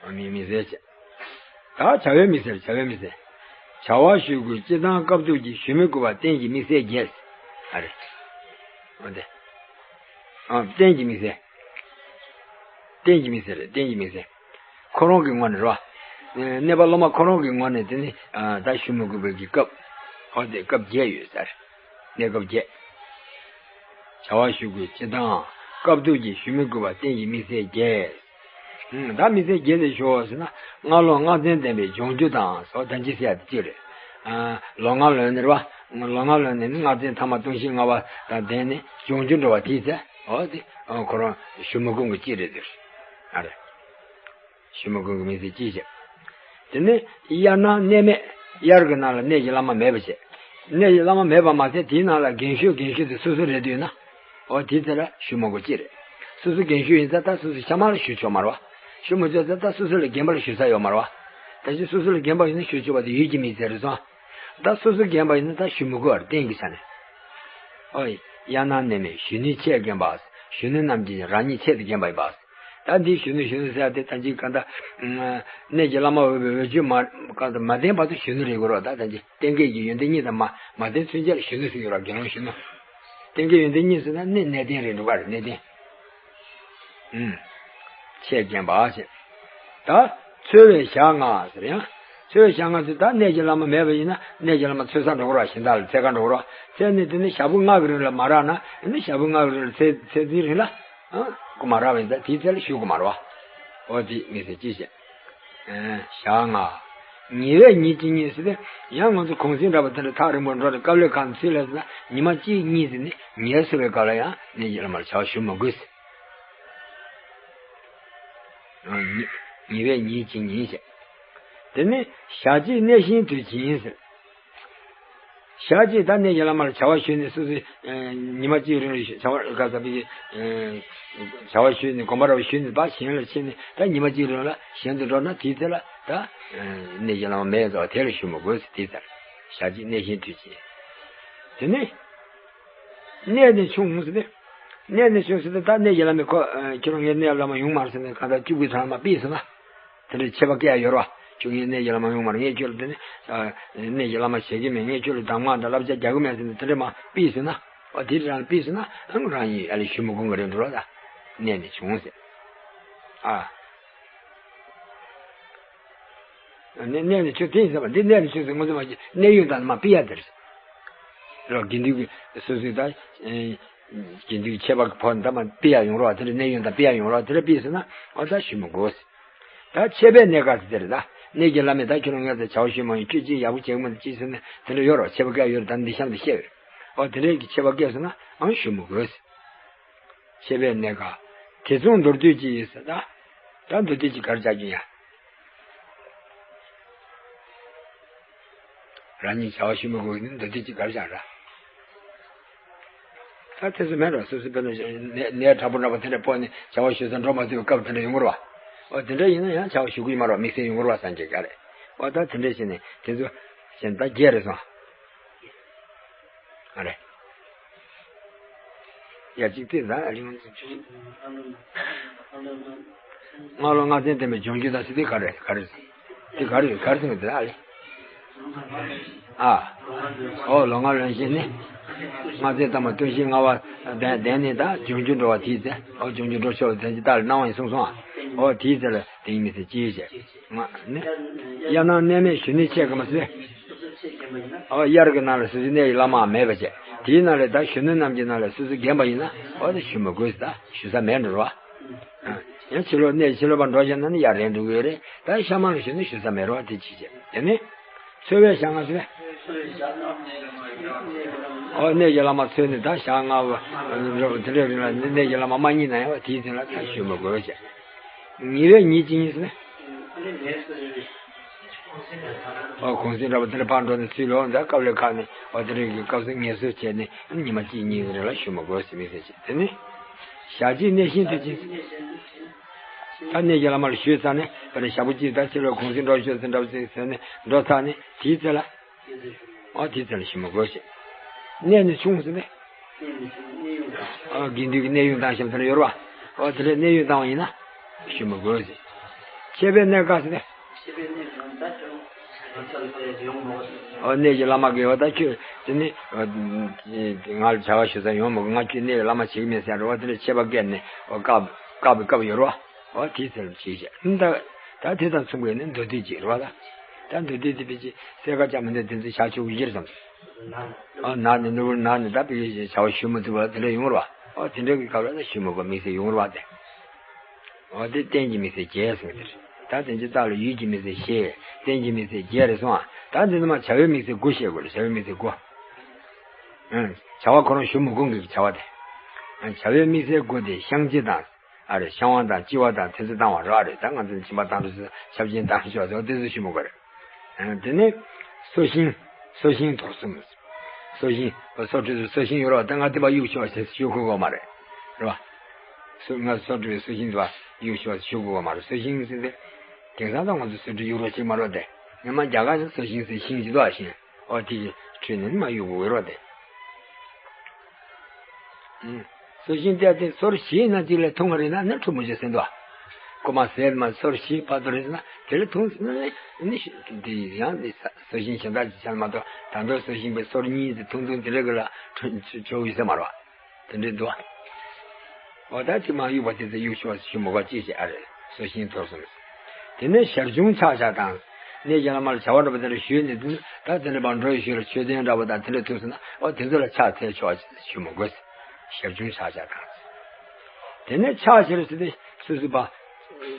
ཨོ་མི་དམིགས་བསལ་བྱས། ད་བྱ་བའི་དམིགས་བསལ། བྱ་བའི་དམིགས་བསལ། བྱ་བ་ཞུ་དགོས་སྤྱིར་བཏང་སྐབས་ཐོབ་ཀྱི་ཞུ་མི་དགོས་པ་རྟེན་གྱི་དམིགས་བསལ་བརྒྱད། ཨ་རེད། ཨོ་དེ། ཨོ་རྟེན་གྱི་དམིགས་བསལ། རྟེན་གྱི་དམིགས་བསལ་རེད། རྟེན་གྱི་དམིགས་བསལ། ཁོ་རང་གི་ངོས་ནས་རེད་བ། གནས་པ་སློབ་མ་ཁོ་རང་གི་ངོས་ནས་དེ་ནི་ད་ཞུ་མི་དགོས་པའི་གི་སྐབས། ཨོ་དེ་སྐབས་བརྒྱད་ཡོད་ས་རེད། གནས་སྐབས་བརྒྱད། བྱ་བ་ཞུ་དགོས་སྤྱིར་བཏང་སྐབས་ཐོབ་ཀྱི་ཞུ་མི་དགོས་པ་རྟེན་གྱི་དམིགས་བསལ་བརྒྱད། ད་དམིགས་བསལ་བརྒྱད་དེ་ཞུ་བ་ཟེར་ན་སྔ་ལོ་སྔགས་འཛིན་བསྟན་པའི་སྦྱོང་རྒྱུ་དང་སོགས་ད་ཅི་ཟེར་ཡ་དེ་གཅིག་རེད། ལོ་སྔ་ལོན་ནི་རེད་བ། ལོ་སྔ་ལོན་ནི་ནི་སྔགས་འཛིན་ཐ་མ་ལྟུང་བཤེར་ལྔ་པ་དང་ལྡན་ནས་སྦྱོང་རྒྱུ་འགྲོ་བ་དེའི་ཚེ་ཨོ་དེ་ཁོ་རང་ཞུ་མི་དགོས་ཀྱི་གཅིག་རེད་ཟེར། ཨ་རེད། ཞུ་མི་དགོས་ཀྱི་དམིགས་བསལ་གཅིག་བྱས། དེ་ནས་དབྱར་ནང་གནས་མེད། དབྱར་གྱི་ནང་ལ་གནས་ཀྱི་བླ་མ་མེད་པ་བྱས། གནས་ཀྱི་བླ་མ་མེད་པ་མ་ཟད་དེའི་ནང་ལ་རྒན་ཤོས་རྒན་ཤོས་དེ་སོ་སོ་རེད་འདུག་ན། ཨོ་དེ་ཚེ་ལ་ཞུ་མི་དགོས་གཅིག་རེད། སོ་སོ་རྒན་ཤོས་ཡིན་ཙང་ད་སོ་སོ་ཕྱག་མ་ལ་ཞུ་ཆོག་མ་རེད་བ། ཞུ་མི་ཆོག་ཙང་ད་སོ་སོ་ལས་རྒན་པ་ལ་ཞུ་ས་ཡོད་མ་རེད་བ། ད་ཅི་སོ་སོ་ལས་རྒན་པ་ཡིན་ན་ཞུ་ཆོག་པ་དེ་ཡུལ་གྱི་དམིགས་བསལ་རེད་སོང་། ད་སོ་སོ་རྒན་པ་ཡིན་ན་ད་ཞུ་མི་དགོས་པར་རྟེན་གྱི་ཆ་ནས། ཨོ། དབྱར་ནང་གནས་མེད་གཞོན་ནུའི་ཆས་རྒན་པ། གཞོན་ནུ་རྣམས་ཀྱིས་རང་ཉིད་ཆས་དེ་རྒན་པ་ཡིན་པ། ད་འདི་གཞོན་ནུ་གཞོན་ནུ་ཟེར་ཡ་དེ་ད་ཅི་ག་ད། གནས་ཀྱི་བླ་མ་འོས་པའི་འོས་ཆོས་མ་ག་ད་མ་ལྡན་བར་དུ་གཞོན་ནུ་རེད་དགོས་རོགས། ད་ད་ཅི་རྟེན་སྐལ་གྱི་ཡོན་ཏན་གཉིས་དང་མ་མ་ལྡན་ཚུན་ཆད་ལ་གཞོན་ནུ་ཟེར་གྱི་རོགས། དགེ་སློང་གཞོན་ནུ། རྟེན་སྐལ་ཡོན་ཏན་གཉིས་ཟེར་ན་གནས་གནས་བརྟན་རེད་འགྲོ་ག་རེད་གནས་བརྟན། ཆས་རྒན་པ་ཞེས། ད་འཚོལ་བའི་ཞག་ལྔ་ཟེར་ཡང་། འཚོལ་བའི་ཞག་ལྔ་ཟེར་ད་གནས་ཀྱི་བླ་མ་མེད་པ་ཡིན་ན་གནས་ཀྱི་བླ་མ་འཚོལ་ས་འགྲོ་གི་རོགས། གཞན་དག་ལ་འཚོལ་ག་འགྲོ་གི་རོགས། འཚོལ་ནས་དེ་ནས་ཞག་པོ་ལྔ་གི་རིང་ལ་མ་རག་ན་ཨ་ནི་ཞག་པོ་ལྔ་གི་རིང་ལ་འཚོལ་འཚོལ་དུས་རིང་ལ་ཨ་ཁོ་མ་རག་པ་ཡིན་ད་དེའི་ཚེ་ལ་ཞུ་དགོས་མ་རེད་བ། ཨོ་དེ་དམིགས་བསལ་ཅི་བྱེད། ཞག་ལྔ། ཉེ་བས་ཉིན་གཅིག་གཉིས་ཟེར་ཏེ། ཡང་ང་ཚོ་གུང་སེང་འདྲ་པོ་དེ་འདྲ་ཐག་རིང་པོ་འགྲོ་རེ་སྐབས་ལས་གང་ཚུལ་ལས་ཟེར་ན། ཉི་མ་གཅིག་གཉིས་ཟེར་ནས་ཉལ་སོ་བའི་སྐབས་ལ་ཡང་གནས་ཀྱི་བླ་མར་བྱ་བ་ཞུ་མི་དགོས་ཟེར། ཉེ་བས་ཉིན་གཅིག་གཉིས་ཟེར། དེ་ནས་ཞག་གཅིག་གནས་ཤིང་དུས་གཅིག་ཟེར། ཞག་གཅིག་ད་གནས་ཀྱི་བླ་མར་བྱ་བ་ཞུས་ནས། སོ་སོའི་ཉི་མ་གཅིག་རིང་ལ་བྱ་བ་ག་ས་པའི་བྱ་བ་ཞུས་ནས། དགོན་པ་ར་བ་ཞུས་ནས་ཕར་གཞན་ལ་ཕྱིན་ནས། ད་ཉི་མ་གཅིག་རིང་ལ་གཞན་དུ་འགྲོ་ན། དེའི་ཚེ་ལ་ད་གནས་ཀྱི་བླ་མ་མེད་ཟེར་བ་དེ་ལ་ཞུ་མི་དགོས་ཟེར། དེའི་ཚེ་ལ་ཞག་གཅིག་གནས་ཤིང་དུས་གཅིག་དེ་ནས་གནས་ནས་ཕྱུང་ཟེར་ཏེ། གནས་ནས་ཕྱུང་ཟེར་ཏེ། ད་གནས་ཀྱི་བླ་མས་ཁོ་ཁྱོད་རང་ངའི་གནས་བླ་མ་ཡོང་མ་རེད་ཟེར་ནས། གང་ལྟར་བཅུ་དགུའི་གྲངས་མར་ཕུད་སོང་ན། དེ་འདྲའི་ཆད་པ་བཀལ་ཡ་ཡོད་རེད་བ། ཁྱོད་ངའི་གནས་ཀྱི་བླ་མ་ཡོང་མ་རེད། ངས་ཁྱོད་ལ་དེ་ནས་གནས་ཀྱི་བླ་མ་བྱེད་ཀྱི་མེད། ངས་ཁྱོད་ལ་གདམས་ངག་དང་བསླབ་བྱ་རྒྱག་གི་མེད་ཟེར་ནས། དེ་འདྲ་མར་ཕུད་སོང་ན། འོ་དེ་རང་ཕུད་སོང་ན། ཨང་རང་ཡིན་ཨ་ལས་ཞུ་མི་དགོས་གི་རེད་འགྲོ་ར། ད་གནས་ནས་བྱུང་ཟེར། ཨ། གནས་ནས་ཕྱུང་དེ་ཡིན་ཟེར་བ། འདི་གནས་ནས་ཕྱུང་ཟེར། ང་ཚོ་མ་གི་གནས་ཡུལ་དང་མར་ཕུད་ཡ་དེ་རེད། རོ་དགེ་འདུན་གྱི་སོ་སོའི་ད་དགེ་འདུན་གྱི་ཆད་པ་གི་ཕོག་ནས་ད་མར་ཕུད་ཡ་ཡོང་རོགས། དེ་འདྲ་གནས་ཡུལ་དང་ཕུད་ཡ་ཡོང་རོགས། དེ་འདྲ་ཕུད་སོང་ན་འོ་ད་ཞུ་མི་དགོས། ད་ཆད་པའི་གནས་སྐབས་ཟེར་དེ་རེད། ད་གནས་ཀྱི་བླ་མས་ད་ཁྱོད་རང་ངས་ད་བྱ་བ་ཞུས་མ་ཡོང་། ཁྱོད་ཅིག་ཡག་པོ་བྱེད་ཀྱི་མ་འདུག་ཅིག་ཟེར་ནས་དེ་འདྲ་ཡོད་རོགས། ཆད་པ་བཀལ་ཡོད་རེད། ད་འདི་གཤམ་དུ་བཤད་ཡོད་རེད། འོ་དེ་འདྲའི་གི་ཆད་པ་བཀལ་སོང་ན་ཨང་ཞུ་མི་དགོས། ཆད་པའི་གནས་སྐབས། དེ་མཚུངས་མདོར་བསྡུས་ཅིག་ཡིན་ཟེར། ད་ད་མདོར་བསྡུས་ཅིག་ག་རེ་བྱ་རྒྱུ་ཡ། རང་ཉིད་བྱ་བ་ཞུ་མི་དགོས་ནི་མདོར་བསྡུས་ཅིག་ག་རེ་བྱ་ར། ད་དེ་ཚོ་མེད་ར། སོ་སོ་དཔེར་ན་ནད་ནད་དྲག་པོ་འདྲ་པོ་དེ་འདྲ་ཕོག་ནས་བྱ་བ་ཞུ་ས་འགྲོ་མ་ཐུབ་པའི་སྐབས་དེ་འདྲ་ཡོང་གི་རེད་བ། འོ་དེ་འདྲ་ཡིན་ན་ཡང་བྱ་བ་ཞུ་གི་ཡོད་མ་རེད་བ། དམིགས་བསལ་ཡོང་གི་རེད་བ། སངས་རྒྱས་ག་རེད། འོ་ད་དེ་འདྲ་བྱས་ནས་དེ་ཚོ་གཞན་ད་བརྒྱད་རེད་སོང་། ཨ་རེ། ཡ་གཅིག་དེ་ད་རིང་། སྔགས་ལུང་ལྔ་ཚན་བསྟན་པའི་སྦྱོང་རྒྱུད་དང་ཟེར་དེ་ག་རེ་ག་རེ། དེ་ག་རེ་ག་རེ་ཟེར་གི་འདུག་ཨ་རེ། ཨ། ཨོ་ལུང་ལྔ་ལོན་ཞེས་ནི། ལྔ་ཚན་དང་པོ་སྟོན་ཞིང་ལྔ་པ་ལྡན་ལྡན་ནས་ད་སྦྱོང་རྒྱུད་འགྲོ་བ་དེའི་ཚེ། ཨོ་སྦྱོང་རྒྱུད་འགྲོ་ཆོག་དོན་གྱི་རྟགས་ལ་སྣང་བ་ཡིན་གསུངས་སོང་ཨ། ཨོ་དེའི་ཚེ་ལ་དེ་ཡིན་མི་ཚེ་ཅི་བྱེད། ང་ནི། དབྱར་ནང་གནས་མེད་གཞོན་ནུའི་ཆས་ཀྱི་མ་ཟད། ཨོ་དབྱར་གྱི་ནང་ལ་སོ་སོའི་གནས་ཀྱི་བླ་མ་མེད་པ་བྱས། དེའི་ནང་ལས་ད་གཞོན་ནུ་རྣམས་ཀྱི་ནང་ལས་སོ་སོ་རྒན་པ་ཡིན་ན་ཨོ་ད་ཞུ་མི་དགོས་ཟེར། ད་ཞུ་ས་མེད་འགྲོ་ར། ཡང་ཕྱི་ལོགས་གནས་ཕྱི་ལོགས་པ་འགྲོ་བཞག་ན་ནི་ཡར་རན་འགྲོ་གི་ཡོད་རེད། ད་ཤ་མང་ལ་ཞུ་ན་ཞུ་ས་མེད་ར། དེ་ཅི་བྱེད། དེ་ནི། འཚོལ་བའི་ཞག་ལྔ་ཟེར། ཨོ་གནས་ཀྱི་བླ་མ་འཚོལ་ནས་ད་ཞག་ལྔ་བ་རོ་དེ་འདྲའི་རིང་ལ་གནས་ཀྱི་བླ་མ་མ་རྙེད་ན་ཡང་དེའི་ཚེ་ལ་ད་ཞུ་མི་དགོས་བྱས། ཉེ་བས་ཉིན་གཅིག་གཉིས་ཟེར། ཨོ་གུང་སེང་འདྲ་པོ་དེ་འདྲ་ཕར་འགྲོ་ནས་ཚུར་ལོག་ད་སྐབས་ལས་ཁག་ནས། ཨོ་དེ་རིང་གི་སྐབས་སུ་ངལ་གསོ་བྱས་ནས་ཉི་མ་གཅིག་གཉིས་རིང་ལ་ཞུ་མི་དགོས་ཟེར་མི་ཟེར་བྱས། དེ་ནི་ཞག་གཅིག་གནས་ཤིང་དུས་གཅིག་ད་གནས་ཀྱི་བླ་མ་ལ་ཞུས་ཚར་ནས། དཔེར་ན་ཞག་པོ་གཅིག་ད་ཕྱི་ལོགས་གུང་སེང་འགྲོ་ཤོག་ཟེར་འདྲ་པོ་ཟེར་ཟེར་ནས་འགྲོ་ཚར་ནས་དེའི་ཚེ་ལ། ཨོ་དེའི་ཚེ་ལ་ཞུ་མི་དགོས་ཟེར། གནས་ནས་ཕྱུང་ཟེར་ནས། ཨོ་དགེ་འདུན་གྱི་གནས་དབྱུང་བཏང་ཞིང་དེ་འདྲ་ཡོད་རེད་བ། ཨོ་དེ་འདྲའི་གནས་དབྱུང་བཏང་བ་ཡིན་ན་ཞུ་མི་དགོས་ཟེར། ཆད་པའི་གནས་སྐབས་ཟེར་ནས། ཨོ་གནས་ཀྱི་བླ་མ་གིས་ཨོ་ད་ཁྱོད་དེ་ནི་ཨོ་ང་ལ་བྱ་བ་ཞུ་ས་ཡོང་མི་དགོས། ང་ཁྱོད་གནས་ཀྱི་བླ་མ་བྱེད་ཀྱི་མེད་ཟེར་རེད་བ། དེ་འདྲ་ཆད་པ་བཀལ་ནས་ཨོ་བཀག་བཀག་པའི་སྐབས་ཡོད་རེད་བ། ཨོ་དེའི་ཚེ་ལ་ཅི་བྱེད། ད་ད་དེ་དང་མཚུངས་པའི་ནི་མདོར་བསྡུས་ཅིག་རེད་བ། ད་ད་མདོར་བསྡུས་དེ་བེད་ཀྱི་སེ་ག་ཅག་མི་འདུག་དེ་ཚོ་བྱ་ཆོག་གི་ཡིར་བསམ། ཨོ་ནག་ནས་ནོར་བུར་ནག་ནས་ད་བེད་ཀྱི་བྱ་བ་ཞུ་མི་ཐུབ་པ་དེ་འདྲ་ཡོང་རེད་བ། ཨོ་དེ་འདྲ་གི་སྐབས་ལ་ད་ཞུ་མི་དགོས། དམིགས་བསལ་ཡོང་རེད་བ་དེ། འོ་དེ་རྟེན་གྱི་དམིགས་བསལ་བརྒྱད་ཟེར་གི་དེ་རེད། ད་དེ་ཚོའི་རྟགས་ལ་ཡུལ་གྱི་དམིགས་བསལ་བཞི། རྟེན་གྱི་དམིགས་བསལ་བརྒྱད་རེད་སོང་ཨ། ད་འདི་ནི་མ་བྱ་བའི་དམིགས་བསལ་དགུ་བཤད་དགོས་རེད། བྱ་བའི་དམིགས་བསལ་དགུ། ཨང་། བྱ་བ་ཁོ་རང་ཞུ་མི་དགོས་གི་བྱ་བ་དེ། ཨང་། བྱ་བའི་དམིགས་བསལ་དགུ་དེ་བཤང་གཅི་དང་། ཨ་རེ་བཤང་བ་དང་གཅི་བ་དང་དེ་ཚོ་བཏང་བ་རེད། ཨ་རེ་ད་ང་ཚོ་མཆིན་པ་བཏང་ཆོག་ཆབ་ཆེན་བཏང་ཆོག་ཟེར་བ་དེ་ཚོ་ཞུ་མི་དགོས་རེད། ཨང་། དེ་ནས་སོ་ཤིང་། སོ་ཤིང་དོར་གསུམ། སོ་ཤིང་། སོ་སོ་སོ་ཤིང་ཡོད་རེད་བ། ད་ང་དེ་པར་གཡུག་ཆོག་ཟེར་ཞུ་དགོས་གོ་མ་རེད། རེད་བ། སོ་ང་སོ་སོ་སོ་ཤིང་དེ་པར་གཡུག་ཆོག་ཟེར་ཞུ་དགོས་གོ་མ་རེད། སོ་ཤིང་ཟེར་ཏེ། དེང་སང་ད་ང་ཚོ་སོ་སོ་གཡུག་རོགས་ཅིག་མ་རེད་དེ། ངས་མ་རྒྱ་གར་ནས་སོ་ཤིང་ཟེར་ཤིང་ཅིག་འདུག་ཨ། ཤིང་། ཨོ་དེ་གི་ཁྲོད་ནས་མ་གཡུག་དགོས་རེད་བ་དེ། ཨུམ། སོ་ཤིང་བལྟས་ཏེ་སོར་བཞི་ན་གཅིག་ལས་ཐུང་བ་རེད་ན་ནི་ཁྲུ་མོ་ཆེ་ཟེར་འདུག་ཨ། རྐུ་མ་ཟེར་མ་སོར་བཞི་བར་དུ་རེད་ན་དེ་ལས་ཐུང་ཟེར་ན་ནི་དེ་ཡང་ནི་སོ་ཤིང་གཞན་དག་ཅིག་ཆགས་མ་གཏོགས། ད་དུང་སོ་ཤིང་པའི་སོར་གཉིས་དེ་ཐུང་ཐུང་དེ་འདྲ་གི་ལ་ཁྲུ་ཆོག་ཡོད་ས་མ་རེད་བ། དེ་འདྲའི་འདུག་ཨ། འོ་ད་ཅིག་མ་གཡུག་པ་དེ་ཚོ་གཡུག་ཆོག་ཞུ་མི་དགོས་ཅི་ཞིག་ཨ་རེད། སོ་ཤིང་དོར་གསུམ། དེ་ནས་ཞར་བྱུང་ཕྱག་བཞག་དང་། གནས་ཀྱི་བླ་མ་ལ་བྱ་བ་འདྲ་པོ་དེ་འདྲ་ཞུས་ནས་དེ་ད་དེ་འདྲ་བར་འགྲོ་ཡི་ཞུས་ལ་མཆོད་རྟེན་འདྲ་པོ་དང་དེ་འདྲ་ཐུག་སོང་ན་འོ་དེ་ཚོ་ལ་ཕྱག་འཚལ་ཆོག་ཞུ་མི་དགོས། ཞར་བྱུང་ཕྱག་བཞག་དང་། དེ་ནས་ཕྱག་བཞག་ཟེར་ཏེ་སོ་སོའི་པ།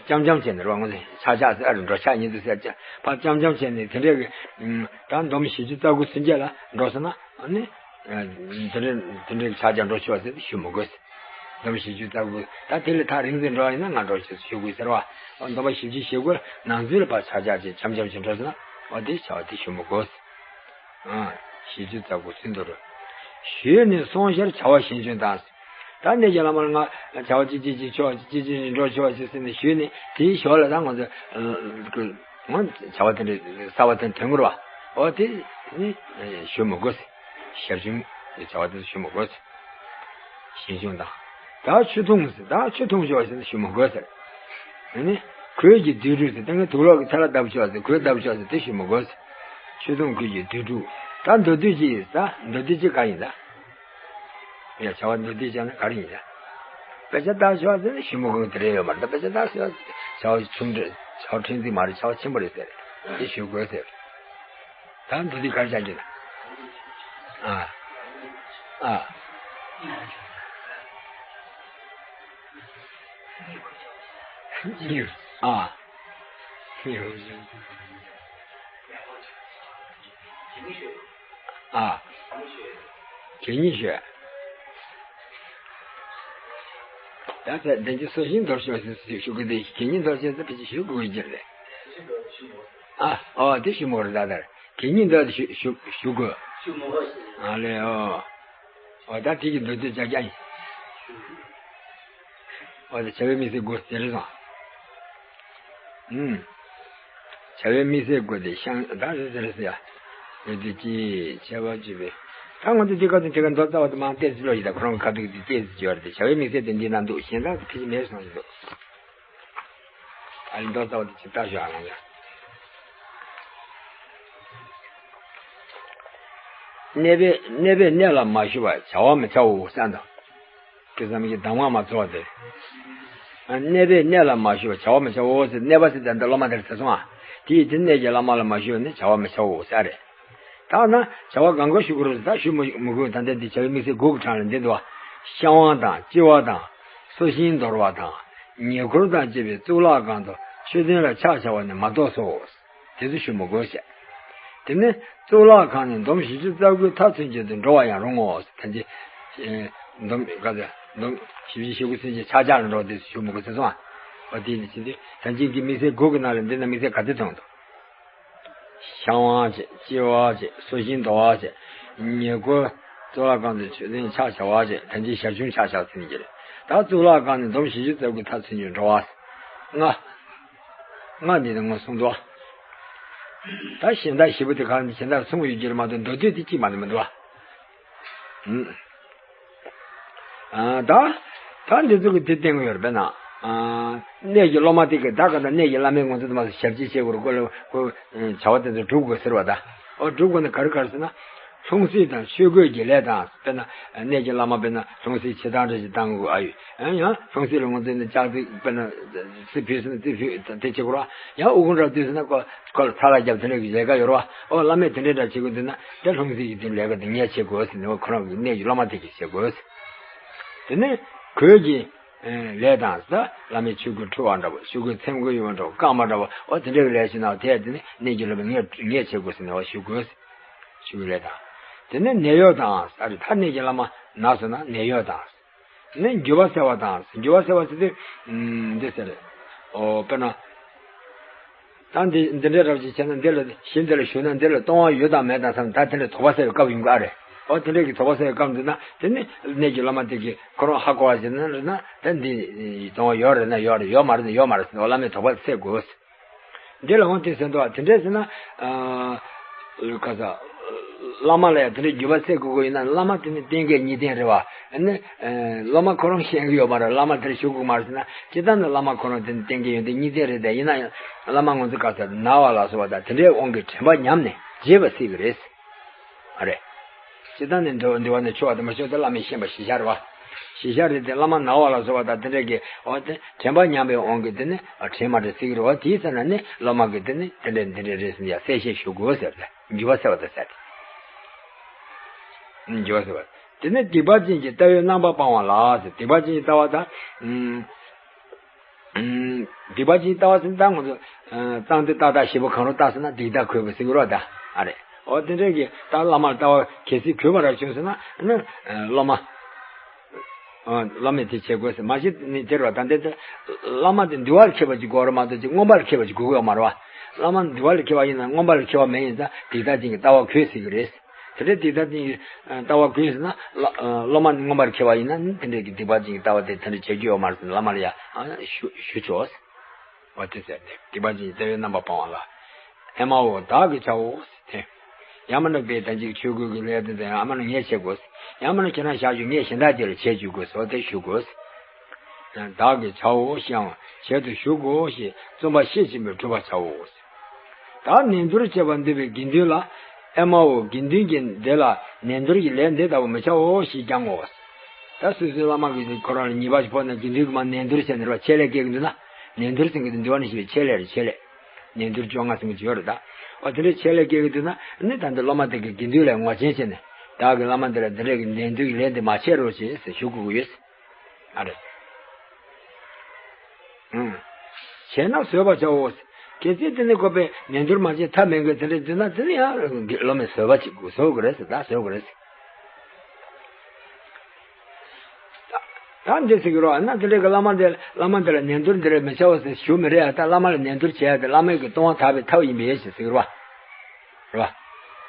འཆམ་འཆམ་བྱས་ནས་རོགས་ངོས་ནས་ཆག་ཆག་ཟེར་རེད། འགྲོ་ཆག་ཉིད་དུ་ཟེར་ཆག་ཕར་འཆམ་འཆམ་བྱས་ནས་དེ་འདྲའི་གི་ད་འདོམ་བཞི་བཅུ་རྩ་དགུ་ཚུན་ཆད་ལ་འགྲོ་སོང་ན་ཨ་ནི། དེ་འདྲའི་དེ་འདྲའི་ཆག་ཆག་འགྲོ་ཆོག་ཟེར་ཞུ་མི་དགོས། འདོམ་བཞི་བཅུ་རྩ་དགུ་ད་དེ་ལས་ཐག་རིང་ཙམ་འགྲོ་ཡིན་ན་ང་འགྲོ་ཆོག་ཞུ་དགོས་ཟེར་བ། འདོམ་པ་བཞི་བཅུ་ཞེ་དགུ་ནང་ཚུན་ལ་ཕར་ཆག་ཆག་ཅིག་འཆམ་འཆམ་ཅིག་འགྲོ་སོང་ན་འོ་དེ་བྱ་བ་དེ་ཞུ་མི་དགོས། ཨ། བཞི་བཅུ་རྩ་དགུ་ཚུན་དུ་རུ། ཞུས་ནས་སོང་ཞེས་བྱ་བ་གཞན་བྱུང་དང་། ད་གནས་ཀྱི་བླ་མར་ང་བྱ་བ་ཅི་ཅི་ཅི་ཆོག་ཅི་ཅི་འགྲོ་ཆོག་ཅི་ཟེར་ནས་ཞུས་ནས་དེའི་ཞོར་ལ་ད་ང་ཚོ་ང་བྱ་བ་དེ་འདྲ་གསར་བ་དེ་དོན་གོ་ར་བ། འོ་དེ་ནི་ཞུ་མི་དགོས། ཞབས་ཞུ་བྱ་བ་དེ་ཞུ་མི་དགོས། གཞན་བྱུང་དང་། ད་ཆུ་འཐུང་ཟེར་ད་ཆུ་འཐུང་ཆོག་ཟེར་ཞུ་མི་དགོས་ཟེར། ཨ་ནི་གོས་ཀྱི་དུག་སྦྲུས་ཟེར་ད་ངས་དུག་ལོག་གི་ཐལ་བ་བརྡབ་ཆོག་ཟེར་གོས་བརྡབ་ཆོག་ཟེར་དེ་ཞུ་མི་དགོས་ཟེར། ཆུ་འཐུང་གོས་ཀྱི་དུག་སྦྲུས། ད་མདོ་སྡེ་ཅི་ཡིན་ད་མདོ་སྡེ་ཅི་ག་ཡིན་ད། ཡ་བྱ་བ་མདོ་སྡེ་ཅི་ན་ག་རེ་ཡིན་ད། དཔེ་ཆ་ལྟ་ཆོག་ཟེར་ཞུ་མི་དགོས་དེ་རེད་ཡོད་མ་རེད་ད། དཔེ་ཆ་ལྟ་ཆོག་བྱ་བ་ཆུང་འདྲ་བྱ་བ་ཕྲན་ཚེགས་མ་རེད་བྱ་བ་ཆེན་པོ་རེད་ཟེར་དེ་ཞུ་དགོས་ཟེར། ད་འདི་འདི་གར་བཞག་གི་ན། ཨ། ཨ། ཨ། ཨ། གད་སྙིགས་ཤོད། ད་ཚེ་བདེན་གྱི་སོ་ཤིང་འདོར་ཤོག་ཟེར་ཞུ་གི་འདི་གད་སྙིགས་འདོར་ཤོག་ཟེར་ཕལ་ཆེར་ཞུ་དགོས་ཀྱི་རེད། ཨ། ཨོ་དེ་ཞུ་མོ་རེད་ད་ལྟར་གད་སྙིགས་འདོར་ཞུ་ཞུ་ཞུ་དགོས། ཨ་ལེ་ཨོ། ཨོ་ད་དེ་གི་འདོད་འདོད་ཅག་ཅག་ཡིན། ཨོ་དེ་བྱ་བའི་དམིགས་བསལ་དགོས་ཟེར་རེད་སོང་། ཨུམ། བྱ་བའི་དམིགས་བསལ་དགོས་དེ་ཤང་ད་རེད་ཟེར་རེད་ཟེར་ཡ། འདོད་འདོད་ཅི་བྱ་བ་ཅི་བས། ད་ང་ཚོ་དེ་ག་དུས་དེ་ག་མདོ་རྩ་བ་དུ་མ་བལྟས་ཟེར་ལོ་ཡི་ད་ཁོ་རང་གི་ཁ་ཐུག་དེ་བལྟས་ཟེར་གྱི་བ་རེད་དེ་བྱ་བའི་དམིགས་བསལ་དེ་འདི་ན་འདུག་གཞན་དག་ཕལ་ཆེར་མེད་སོང་ཟེར་འདུག་ཨ་ལི་མདོ་རྩ་བ་དེ་ཅི་ལྟ་ཞོག་ཨ་ང་ཡ། གནས་པས་གནས་པས་གནས་ལ་མ་ཞུགས་པ་བྱ་བ་མི་བྱའོ་ཟེར་འདུག་དེ་ཙམ་གྱི་གདམས་ངག་མ་ཚོར་བ་དེ། གནས་པས་གནས་ལ་མ་ཞུགས་པ་བྱ་བ་མི་བྱའོ་ཟེར་གནས་པ་ཟེར་ཏེ་འདི་སློབ་མ་དེར་ཟེར་སོང་ཨ། དེ་ཡིས་དེ་གནས་ཀྱི་བླ་མ་ལ་མ་ཞུགས་ནི་བྱ་བ་མི་བྱའོ་ཟེར་རེད། ད་ན་བྱ་བ་གང་ག་ཞུ་དགོས་རེད་ད་ཞུ་མི་མི་དགོས་ད་ལྟ་འདི་བྱ་བའི་དམིགས་བསལ་དགུ་གི་གྲངས་ལ་འདི་འདུག་བ། བཤང་བ་དང་གཅི་བ་དང་། སོ་ཤིང་འདོར་བ་དང་། ཉེ་འཁོར་དང་བཅས་པའི་གཙུག་ལག་ཁང་དུ་མཆོད་རྟེན་ལ་ཕྱག་བྱ་བ་ནི་མ་གཏོགས་སོ། དེ་ཚོ་ཞུ་མི་དགོས་ཤག་དེ་ནས་གཙུག་ལག་ཁང་ནས་འདོམ་བཞི་བཅུ་རྩ་དགུའི་མཐའ་ཚུན་ཆད་དུ་འགྲོ་བ་ཡང་རུང་ངོ་། ད་ཅི། འདོམ་ག་ཚ་འདོམ་བཞི་བཅུ་ཞེ་དགུ་ཚུན་ཆད་ཆག་ཆག་ལ་འགྲོ་དེ་ཞུ་མི་དགོས་ཟེར་སོང་ཨ། འོ་དེ་ནི་ཕྱིན་ཏེ་ད་ཅི་གི་དམིགས་བསལ་དགུ་གི་ནང་ལ་འདི་ན་དམིགས་བསལ་ག་ཚོད་ཐོན་འདུག་བཤང་བ་བྱས་གཅི་བ་བྱས་སོ་ཤིང་འདོར་བ་བྱས་ཉེ་འཁོར་གཙུག་ལག་ཁང་དུ་མཆོད་རྟེན་ཕྱག་བྱ་བ་བྱས་ད་ཅི་ཞར་བྱུང་ཕྱག་བྱ་ཟེར་ནི་ཀྱི་རེད། ད་གཙུག་ལག་ཁང་ནས་འདོམ་བཞི་བཅུ་རྩ་དགུའི་མཐའ་ཚུན་ཆད་འགྲོ་བ། ལྔ། ལྔ་འདི་ནི་ངོ་གསུངས་འདུག་ད་གཞན་དག་བཞི་པོ་དེ་གང་གཞན་དག་གསུངས་ཡོད་ཀྱི་རེད་མ་གཏོགས་མདོ་སྡེ་དེ་གཅིག་མ་ནི་མི་འདུག་བ། ཨ། ད་ད་འདི་ཚོ་གི་དེ་བསྟན་གྱི་ཡོད་རེད་པས་ན། ཨ། གནས་ཀྱི་སློབ་མ་དེ་གི་ད་ག་ད་གནས་ཀྱི་བླ་མའི་ངོ་ཚུལ་དུ་མ་ཞབས་ཕྱི་བྱེད་དགོས་རེད་ཀོ་ལ་ཀོ་བྱ་བ་དེ་ཚོ་སྒྲུབ་དགོས་ཟེར་བ་ད། ཨོ་སྒྲུབ་དགོས་ན་ག་རེ་ག་རེ་ཟེར་ན། ལྷུང་བཟེད་དང་ཆོས་གོས་ཀྱི་ལས་དང་། དཔེར་ན་གནས་ཀྱི་བླ་མ་དཔེར་ན་ལྷུང་བཟེད་ཆེ་ཐང་འདྲ་ཞིག་བཏང་དགོས་ཨ་ཡོད། ཡང་ཡང་ལྷུང་བཟེད་ལ་ངོ་འཛིན་ནས་ལྕགས་ཚིགས་དཔེར་ན་རྩི་ཕུད་ཟེར་ན་རྩི་ཕུད་དེ་བྱེད་དགོས་ར། ཡང་ཨུ་ཁུང་འདྲ་བཏུས་ཟེར་ན་ཁོ་ཁོ་ལ་ཚ་ལ་རྒྱབ་དེ་འདྲ་གི་ལས་ཀ་ཡོད་ར། ཨོ་བླ་མས་དེ་འདྲ་འདྲ་བྱེད་དགོས་འདུག་ན་དེ་ལྷུང་བཟེད་ཀྱི་དེ་ལས་ཀ་དེ་ངས་བྱེད་དགོས་ཟེར་ནས་ཁོ་རང་གི་གནས་ཀྱི་སློབ་མ་དེ་གིས་བྱེད་དགོས། དེ་ནས་གོས་ཀྱི་ལས་དང་ཟེར་བླ་མའི་ཆོས་གོས་འཁྲུ་བ་འདྲ་བོ་ཆོས་གོས་ཚེམ་གོས་ཡོད་པ་འདྲ་བོ་སྐར་མ་འདྲ་བོ་ཨོ་དེ་འདྲ་གི་ལས་བྱེད་ན་དེ་དེ་ནས་གནས་ཀྱི་སློབ་མས་ངས་ངས་བྱེད་དགོས་ཟེར་ནས་ཨོ་ཞུ་དགོས། ཆོས་གོས་ལས་དང་། དེ་ནས་ནད་གཡོག་དང་ཟེར་ད་གནས་ཀྱི་བླ་མ་ན་སོང་ན་ནད་གཡོག་དང་། ནི་འགྱུར་བ་སེལ་བ་དང་འགྱུར་བ་སེལ་བ་ཟེར་དུས། འདི་ཟེར། ཨོ་དཔེར་ན། ད་འདི་འདི་འདྲའི་རབ་ཅིག་བྱས་ན་འདི་ལ་གཞི་འདི་ལ་ཞུགས་ན་འདི་ལ་གཏོང་བ་ཡོད་དམ་མེད་དམ་བསམ་ད་དེ་འདྲའི་དོགས་པ་སེལ་བའི་སྐབས་ཡིན་དགོས་ཨ་རེད། ཨོ་དེ་འདྲའི་གི་དོགས་པ་སེལ་བའི་སྐབས་འདི་ན་དེ་ནི་གནས་ཀྱི་བླ་མ་དེ་གིས་ཁོ་རང་ཧ་གོ་བ་ཞིག་ན་རེད་ན་ད་འདི་གཏོང་བ་ཡོད་རེད་ན་ཡོད་རེད་ཡོད་མ་རེད་ན་ཡོད་མ་རེད་ཟེར་ན་ཨོ་བླ་མས་དོགས་པ་སེལ་དགོས། འདི་ལ་འོང་དེ་ཟེར་འདུག་བ་དེ་འདྲས་ཟེར་ན། ཁ་ས། བླ་མ་ལ་ཡང་དེ་འདྲས་འགྱུར་བ་སེལ་དགོས་ཀྱི་ཡིན་ན་བླ་མ་དེ་ནི་གཏན་འཁེལ་གཉིས་ལྡན་རེད་བ། ནི། སློབ་མ་ཁོ་རང་ཤེས་ཀྱི་ཡོད་མ་རེད་བླ་མ་དེར་ཞུགས་དགོས་མ་རེད་ཟེར་ན་སྤྱིར་བཏང་ནི་བླ་མ་ཁོ་རང་དེ་ནི་གཏན་འཁེལ་ཡོན་ཏན་གཉིས་ལྡན་རེད་དེ་ཡིན་ན་ཡང་བླ་མ་ང་ཚོ་ཁ་ས་ན་བ་ལ་སོགས་པ་དང་དེ་འདྲའི་དབང་གིས་དྲན་པ་ཉམས་ནས་བརྗེད་པ་སྲིད་ཀྱི་རེད། ཨ་རེད། སྤྱིར་བཏང་ནི་འདུལ་འདུལ་བ་ནི་ཆོག་པ་དང་མ་ཆོག་དེ་བླ་མས་ཤེས་པ་གཞི་བཞག་རེད་བ། གཞི་བཞག་རེད་དེ་བླ་མ་ན་བ་ལ་སོགས་པ་དང་དེ་འདྲ་གི་འོ་དེ་དྲན་པ་ཉམས་པའི་དབང་གིས་དེ་ནི་དྲན་མ་དྲན་སྲིད་ཀྱི་རེད་བ་དེའི་ཚེ་ན་ནི་བླ་མ་གིས་དེ་ནི་དེ་འདྲ་འདི་འདྲ་རེད་ཟེར་ནས་ཡང་གསལ་བཤད་ཞུ་དགོས་ཟེར་ཏེ་འགྱུར་བ་སེལ་བ་དང་ཟེར་ཏེ། འགྱུར་བ་སེལ་བ། དེ་ནི་སྡིག་པ་ཅན་གྱི་ལྟ་བའི་རྣམ་པ་སྤང་བ་ལ་ཟེར་སྡིག་པ་ཅན་གྱི་ལྟ་བ་དང་། ཨུམ། སྡིག་པ་ཅན་ལྟ་བ་ཟེར་ན་ད་ང་ཚོ་གཙང་སྟེ་ཏག་ཏག་ཞེ་པོ་གང་རུང་ལྟ་ཟེར་ན་སྡིག་ལྟ་གུས་པ་ཟེར་གི་རེད་ད། ཨ་རེད། འོ་དེ་འདྲའི་གི་ད་བླ་མར་ལྟ་བ་གལ་སྲིད་གུས་པ་ར་བྱུང་ཟེར་ན་ནི་སློབ་མ། སློབ་མས་དེ་བྱེད་དགོས་ཟེར་མ་གཞི་ནི་དེ་རེད་བ། ད་འདི་ཚོ་བླ་མ་དེ་འདུལ་བ་ལ་མཁས་པ་ཅིག་དགོས་རེད་མ་གཏོགས་ཅིག་མངོན་པ་ལ་མཁས་པ་ཅིག་དགོས་ཀྱི་ཡོད་མ་རེད་བ། བླ་མ་འདུལ་བ་ལ་མཁས་པ་ཡིན་ན་མངོན་པ་ལ་མཁས་པ་མེད་ཡིན་ཙང་སྡིག་ལྟ་ཅན་གྱི་ལྟ་བ་གུས་ཟེར་གི་རེད། དེ་འདྲའི་སྡིག་ལྟ་ཅན་གྱི་ལྟ་བ་གུས་ཟེར་ན་སློབ་མ་ནི་མངོན་པ་ལ་མཁས་པ་ཡིན་ན་ནི་དེ་འདྲའི་གི་སྡིག་པ་ཅན་གྱི་ལྟ་བ་དེ་དེ་འདྲ་བྱེད་རྒྱུ་ཡོད་མ་རེད་ཟེར་ན་བླ་མ་ལ་ཡ་ཞུ་ཞུ་ཆོག་འོ་དེ་ཟེར་ཏེ་སྡིག་པ་ཅན་གྱི་ལྟ་བའི་རྣམ་པ་སྤང་བ་ལ། ཨེ་མའོ་བདག་གིས་བྱའོ་ཟེར་ཏེ། ཡང་མིན་ན་པའི་ད་ཅིག་ཆོས་གོས་ཀྱི་ལས་དེ་ཚོ་ཡང་ཨ་མ་ན་ངས་བྱེད་དགོས། ཡང་མིན་ན་ཁྱེད་རང་བཞག་རྒྱུ་ངས་གཞན་དག་ཅིག་ལ་བྱེད་བཅུག་དགོས་སོ་དེ་ཞུ་དགོས། བདག་གིས་བྱའོ་ཞེའང་བྱེད་དུ་གཞུག་གོ་ཞེས་བརྩོན་པ་ཤེས་བཞིན་པས་སྒྲུབ་པར་བྱའོ། བདག་ནན་ཏུར་བྱེད་པར་འདོད་པའི་དགེ་འདུན་ལ། ཨེ་མའོ་དགེ་འདུན་གྱིས་འདི་ལ་ནན་ཏུར་གྱི་ལས་འདི་ལྟ་བུ་མི་བྱའོ་ཞེས་ཀྱང་ངོ་། ད་སོ་སོའི་བླ་མ་གིས་ཁོ་རང་ལ་ཉེས་པ་ཞིག་ཕོག་ན་དགེ་འདུན་གྱིས་མར་ནན་ཏུར་བྱས་ནས་རེད་བ། ཆད་ལས་སྐྱེལ་གྱི་འདུག་ན། ནན་ཏུར་ཟེར་གྱི་འདུག་འདུལ་བ་ནས་ཞེས་པའི་ཆད་ལས་རེད་ཆད་ལས། ནན་ཏུར་བཅོ་ལྔ་ཟེར་གྱི་ཡོད་རེད་ད། འོ་དེ་འདྲའི་ཆད་ལས་སྐྱེལ་གྱི་འདུག་ན་ནི་ད་འདི་སློབ་མ་དེ་གིས་དགེ་འདུན་ལ་ངོ་ཆེན་བྱས་ནས་བདག་གིས་བླ་མ་འདི་ལ་འདི་འདྲའི་གི་ནན་ཏུར་གྱི་ལས་འདི་མ་བྱེད་རོགས་བྱེད་ཟེར་ཞུ་དགོས་ཀྱི་ཡོད། ཨ་རེད། ཨང་། བྱས་ན་བཟོད་པར་བྱའོ། གལ་སྲིད་དེ་ནི་ཁོ་པས་ནན་ཏུར་མ་བྱས་ཐབས་མེད་མཁན་དེ་འདྲ་འདུག་ན་དེ་ནི་ཡང་སློབ་མས་བཟོད་པ་ཅིག་བཟོ་དགོས་རེད་ཟེར་ད་བཟོད་དགོས་རེད་ཟེར། ད་འདི་ཟེར་གི་རོགས་ན་དེ་འདྲའི་གི་བླ་མ་འདི་བླ་མ་འདི་ལ་ནན་ཏུར་འདི་རེད་མི་བྱའོ་ཟེར་ཞུ་མི་རེད་ཨ། ད་བླ་མ་ལ་ནན་ཏུར་བྱས་ཏེ་བླ་མའི་གི་ལྟུང་བ་དག་པའི་ཐབས་ཡིན་པས་ཞེས་ཟེར་གི་རོགས། རེད་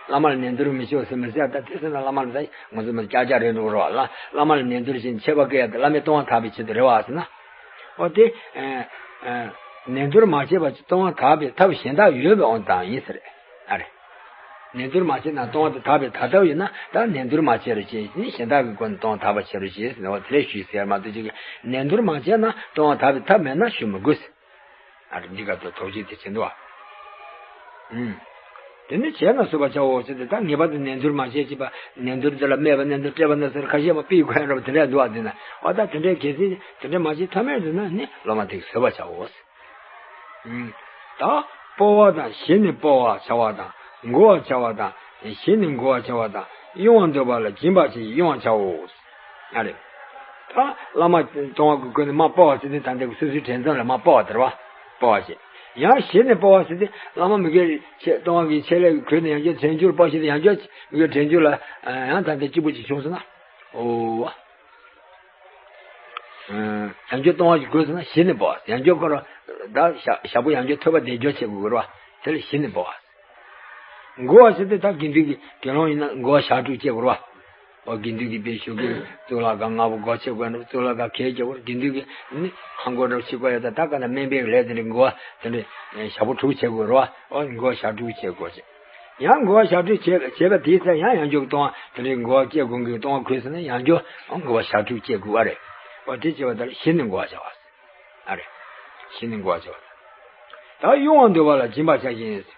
བ། བླ་མ་ལ་ནན་ཏུར་མི་ཤོག་ཟེར་མི་ཟེར་ད་དེ་ཟེར་ན་བླ་མ་ལ་ད་ང་ཚོ་མི་སྐྱག་རྐྱག་རེད་འགྲོ་རེད་བ། བླ་མ་ལ་ནན་ཏུར་བྱས་ནས་ཆད་པ་བཀལ་ཡ་དེ་བླ་མའི་ལྟུང་བ་དག་པའི་ཆེད་དུ་རེད་བ་ཟེར་ན། འོ་དེ། ནན་ཏུར་མ་བྱས་པ་ལྟུང་བ་དག་པའི་ཐབས་གཞན་དག་ཡོད་པའི་དབང་དུ་ཡིན་ཟེར། ཨ་རེ། ནན་ཏུར་མ་བྱས་ན་ལྟུང་བ་དེ་དག་པའི་དག་ཐབས་ཡོད་ན་ད་ནན་ཏུར་མ་བྱས་རུ་བྱས་ནི་གཞན་དག་གི་སྒོ་ནས་ལྟུང་བ་དག་པ་བྱས་རུ་བྱས་ཟེར་ན་འོ་དེ་རེད་ཞུས་ཟེར་མ་གཏོགས་ཅིག་ནན་ཏུར་མ་བྱས་ན་ལྟུང་བ་དག་པའི་ཐབས་མེད་ན་ཞུ་མི་དགོས་ཟེར། ཨ་རེ་འདི་ག་ཚོད་དོགས་གཅོད་དེ་བྱེད་འདུག་ཨ། ཨུམ། དེ་ནི་བྱས་ན་བཟོད་པར་བྱའོ་ཟེར་ཏེ་ད་ངེས་པར་དུ་ནན་ཏུར་མ་བྱེད་ཅེས་པ་ནན་ཏུར་དེ་ལ་སྨད་པ་ནན་ཏུར་བཀྲེས་པ་ན་ཟེར་ཁ་ཤས་པ་ཕུད་དགོས་ཡ་འདྲ་པོ་དེ་འདྲ་འདུག་ཨ། དེ་ན་འོ་ད་དེ་འདྲའི་གལ་སྲིད་དེ་འདྲ་མ་བྱེད་ཐབས་མེད་དུ་ན་ནི་སློབ་མ་དེ་བཟོད་པར་བྱའོ་ཟེར། ཨུམ། ད་སྤོ་བ་དང་ཞི་ནས་སྤོ་བར་བྱ་བ་དང་མགུ་བར་བྱ་བ་དང་ཞི་ནས་མགུ་བར་བྱ་བ་དང་གཡེང་བར་འདོད་པ་ལ་སྦྱིན་པ་ཞིག་གཡེང་བར་བྱའོ། ཨ་རེ། ད་བླ་མ་གཏོང་བ་གི་སྒོ་ནས་མ་སྤོ་བ་ཟེར་དུས་ད་འདི་སོ་སོའི་དྲན་ཚུལ་ལ་མ་སྤོ་བ་དེར་བ། སྤོ་བ་བྱེད། ཡང་ཞི་ནས་སྤོ་བ་ཟེར་དུས་བླ་མ་མི་དགེ་ཆེ་གཏོང་བ་གི་ཆེད་ལས་ཀྱི་གུས་ནས་ཡང་བསྐྱར་དྲན་རྒྱུར་སྤོ་ཞེས་ཏེ་ཡང་བསྐྱར་མི་དགེ་དྲན་རྒྱུ་ལ་ཡང་ད་འདི་སྐྱིད་པོ་ཅིག་བྱུང་སོང་ན། འོ། ཡང་བསྐྱར་གཏོང་བ་ཞིག་དགོས་སོང་ན་ཞི་ནས་སྤོ་བ། ཡང་བསྐྱར་ཁོ་ར་ད་ཞག་ཞག་པོ་ཡང་བསྐྱར་ཐོས་པ་བདེ་འཇོག་བྱེད་དགོས་ཀྱི་རེད་བ། དེ་ལ་ཞི་ནས་སྤོ་བ། མགུ་བ་ཟེར་དུས་ད་དགེ་འདུན་གྱི་དགེ་སློང་ཡིན་ན་མགུ་བ་ཞག་དྲུག་བཅད་དགོས་རེད་བ། འོ་དགེ་འདུན་གྱི་དཔེ་ཞུ་དགོས་གཙུག་ལག་ཁང་ལྔ་པོ་སྒོ་ཕྱེ་དགོས་ན་གཙུག་ལག་ཁང་གས་བཅད་དགོས་དགེ་འདུན་གྱི་ནི་ཧང་གོ་འདྲ་ཕྱི་དགོས་ཡ་ད་ད་ག་ན་སྨན་པའི་ལས་དེ་འདྲའི་མགུ་བ་དེ་འདྲའི་ཞག་པོ་དྲུག་བྱེད་དགོས་རེད་བ། འོ་མགུ་བ་ཞག་དྲུག་བྱེད་དགོས་བྱེད། ཡང་མགུ་བ་ཞག་དྲུག་བྱེད་བྱེད་པ་དེའི་ཚེ་ཡང་ཡང་འཇོག་གཏོང་བ་དེ་འདྲའི་མགུ་བ་བཅད་དགོས་མཁན་གཏོང་བ་ཁུལ་སོང་ན་ཡང་འཇོག་འོ་མགུ་བ་ཞག་དྲུག་བཅད་དགོས་བ་རེད། འོ་དེ་བྱེད་པ་ད་ལ་ཞི་ནས་མགུ་བ་བྱ་བ། ཨ་རེ། ཞི་ནས་མགུ་བ་བྱ་བ། ད་གཡེང་བར་འདོད་པ་ལ་སྦྱིན་པ་བྱ་ཞིང་།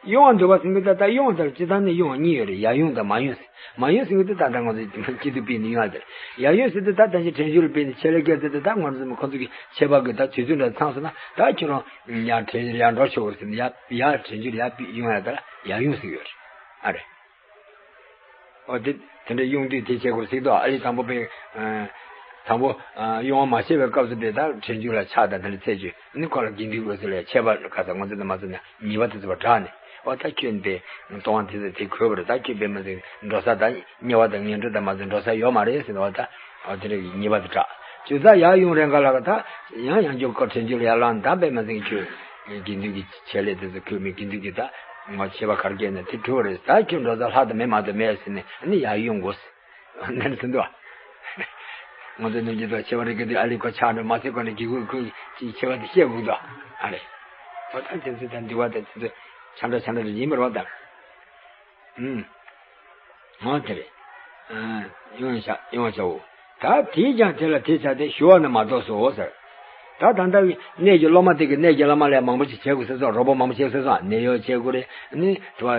གཡེང་བར་འདོད་པ་ཟེར་གྱི་འདུག་ད་ད་གཡེང་བ་དང་སྤྱིར་བཏང་ནས་གཡེང་བ་གཉིས་ཡོད་རེད། ཡར་གཡེང་དང་མར་གཡེང་ཟེར། མར་གཡེང་ཟེར་གྱི་འདུག་ད་ལྟ་ང་ཚོ་སྐྱིད་སྡུག་སྤེལ་ནས་གཡེང་ཡ་དེ་རེད། ཡར་གཡེང་ཟེར་དུས་ད་ད་ཅི་དྲན་རྒྱུ་ལ་སྤེལ་ནས་ཆད་ལས་སྐྱེལ་ཟེར་དུས་ད་ང་ཚོ་མི་ཁོ་ཚོ་གི་ཆད་པ་གི་ད་དུས་ཚོད་འདྲ་ཚང་སོང་ན་ད་ཁྱོད་རང་ཡར་དྲན་ཡར་འགྲོ་ཆོག་གི་རེད་ཟེར་ནས་ཡར་ཡར་དྲན་རྒྱུ་ལ་ཡར་གཡེང་ཡ་ད་ལ་ཡར་གཡེང་ཟེར་གྱི་ཡོད་རེད། ཨ་རེད། ཨོ་དེ་དེ་འདྲ་གཡེང་དུས་དེ་བྱེད་དགོས་ཟེར་དོ། ཨ་ལི་དང་པོ་པའི་དང་པོ་གཡེང་བ་མ་བྱས་པའི་སྐབས་སུ་པའི་ད་དྲན་རྒྱུ་ལ་ཆགས་དང་དེ་འདྲ་ཚད་རྒྱུ་ནི་ཁོ་ལ་དགེ་འདུན་དགོས་ཟེར་ལས་ཆད་པ་ཁ་ས་ང་ཚོ་དང་མ་ཚོ་ནས་ཉེས་པ་དེ་ཚོ་བ་དྲག་ནས་ཨོ་ད་ཁྱོད་པའི་གཏོང་བ་དེ་ཚོ་དེ་གོས་པ་རེད། ད་ཁྱོད་པའི་མ་ཚོ་འགྲོ་ས་ད་དམྱལ་བ་དང་ངན་འགྲོ་དང་མ་ཚོ་འགྲོ་ས་ཡོད་མ་རེད་ཟེར་ནས་ཨོ་ད་ཨོ་དེ་འདྲ་ཉེས་པ་དེ་དྲག་ཅུ་ཚ་ཡར་གཡེང་རན་ག་ལ་ག་ད་ཡང་ཡང་འཇོག་ཁོ་དྲན་རྒྱུ་ལ་ཡར་ལངས་ད་པའི་མ་ཚོ་ཁྱོད་དགེ་འདུན་གྱི་ཆད་ལས་དེ་ཚོ་གོས་མི་དགེ་འདུན་གྱི་ད། ང་ཆད་པ་གར་སྐྱེས་ནས་དེ་གྲུབ་རེད། ད་ཁྱོད་འགྲོ་ས་ལྷ་དང་མི་མ་གཏོགས་མེད་ཟེར་ནས་ནི་ཡར་གཡེང་དགོས། ནན་ཟིན་འདུག་ང་ཚོ་ནུབ་རྒྱུད་དུ་ཆེ་བ་རིག་གི་འདུག་ཨ་ལི་ཁོ་ཆགས་འགྲོ་མ་ཚད་ཁོ་ནི་གི་གུ་ཁུ་ཅིག་ཆེ་བ་དེ་བཤད་དགོས་འདུག་ཨ་རེ། ཨོ་ད་དེ་ཚོ་ད་འདུལ་བ་དང་དེ་ཚོ་ཆ་འདྲ་ཆ་འདྲ་རེ་ཡིན་པར་བ་དང་། ཨུམ། ཨོ་དེ་རེད། ཨ་ཡོང་བྱ་ཡོང་བྱའོ། ད་དེས་ཀྱང་དེ་ལ་དེ་བྱ་སྟེ་ཞུ་བ་ནི་མ་གཏོགས་སོ་ཟེར། ད་ད་ལྟ་གི་གནས་ཀྱི་སློབ་མ་དེ་གི་གནས་ཀྱི་བླ་མ་ལས་མང་པོ་ཞིག་བྱེད་དགོས་ཟེར་སོང་། རོགས་པ་མང་པོ་བྱེད་དགོས་ཟེར་སོང་། ནད་གཡོག་བྱེད་དགོས་རེད། ནི་དུ་བ་